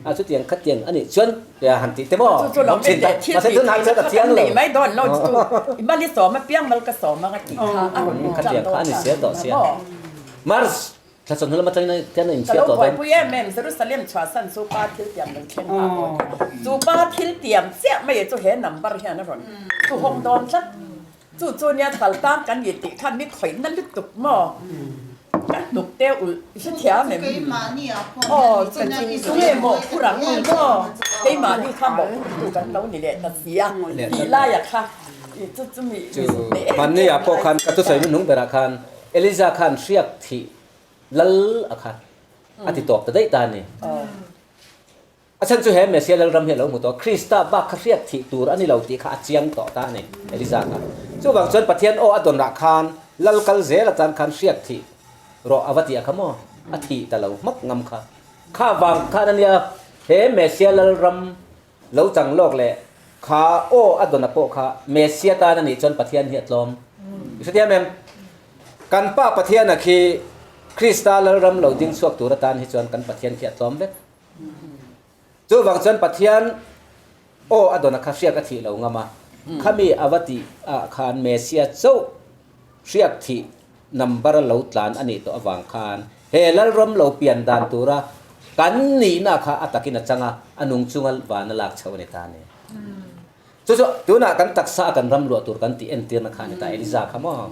A chutiang khatiang a nih chuan tia han tih te maw awm thin ta. Mahse tunah chuan a chiang lo. Khatiang kha a ni sia tawh sia. Mars Thla chawhnu lam atangin hian a inchhiar tawh dawn. Ka lo buaipui em em, Jerusalem chhuahsan chu pa thil tiam lo thleng ta pawh ni. Chu pa thil tiam chiah mai chu he number hian a rawn thu hawng dawn tlat. Chu chu nia kal tang kan ni tih khan mi khawihna lutuk maw? Ka hnuk te ulh i hrethiam em? Aw chu chu nge maw phur ang ni maw? Keimahni kha mawhphurtu kan lo ni leh ta si a tih laia kha chu chu mi Chu hmanni ah pawh khan ka thusawi hnuhnung berah khan Eliza khan hriak thih lal a kha a ti tawp ta daih ta a ni. A chhan chu he Messiah lalram hi a lo hmu tawh a, Krista bak kha hriak thih tur a ni lo tih kha a chiang tawh ta a ni, Eliza kha. Chuvang chuan Pathian aw a dawnah khan lal kal zel atan khan hriak thih rawh a va ti a kha maw? A thih ta lo hmak ngam kha. Kha vang khan a nia he Messiah lalram Lo chang lawk leh kha aw a dawna pawh kha Messia tan a nih chuan Pathian hi a tlawm. I hrethiam em? Kan Pa Pathiana khi Krista Lalram lo ding chhuak tur atan hi chuan kan Pathian khi a tlawm vek. Chuvang chuan Pathian aw a dawna kha hriak a thih lo ngam a, khami a va tih ah khan Messia chauh hriak thih number a lo tlan a nih tawh avang khan he Lalram lo pian dan tura kan nihna kha a takin a chang a, a nung chunga van a lak chhoh a ni ta a ni. Chu chu tunah kan taksa a kan ram luah tur kan tih entirna kha a ni ta, Eliza kha maw?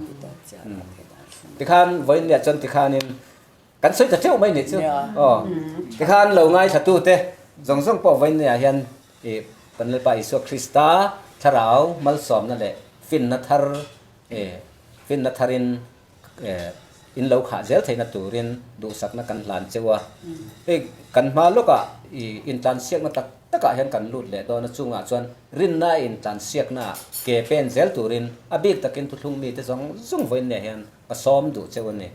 Tikhan vawiin leh chuan tikhanin kan sawi ta teuh mai nih chu. Aw, tikhan lo ngaithla tute zawng zawng pawh vawiin leh ah hian ih kan Lalpa Isua Krista thlarau malsawmna leh finna thar E, finna tharin e, in lo khah zel theihna turin duhsakna kan hlan cheu a. Hei kan hma lawkah i intlansiakna tak takah hian kan lut leh dawn a, chungah chuan rinna a intlansiakna ke pen zel turin a bik takin thuthlung mite zawng zawng vawiin neh hian ka sawm duh cheu a ni.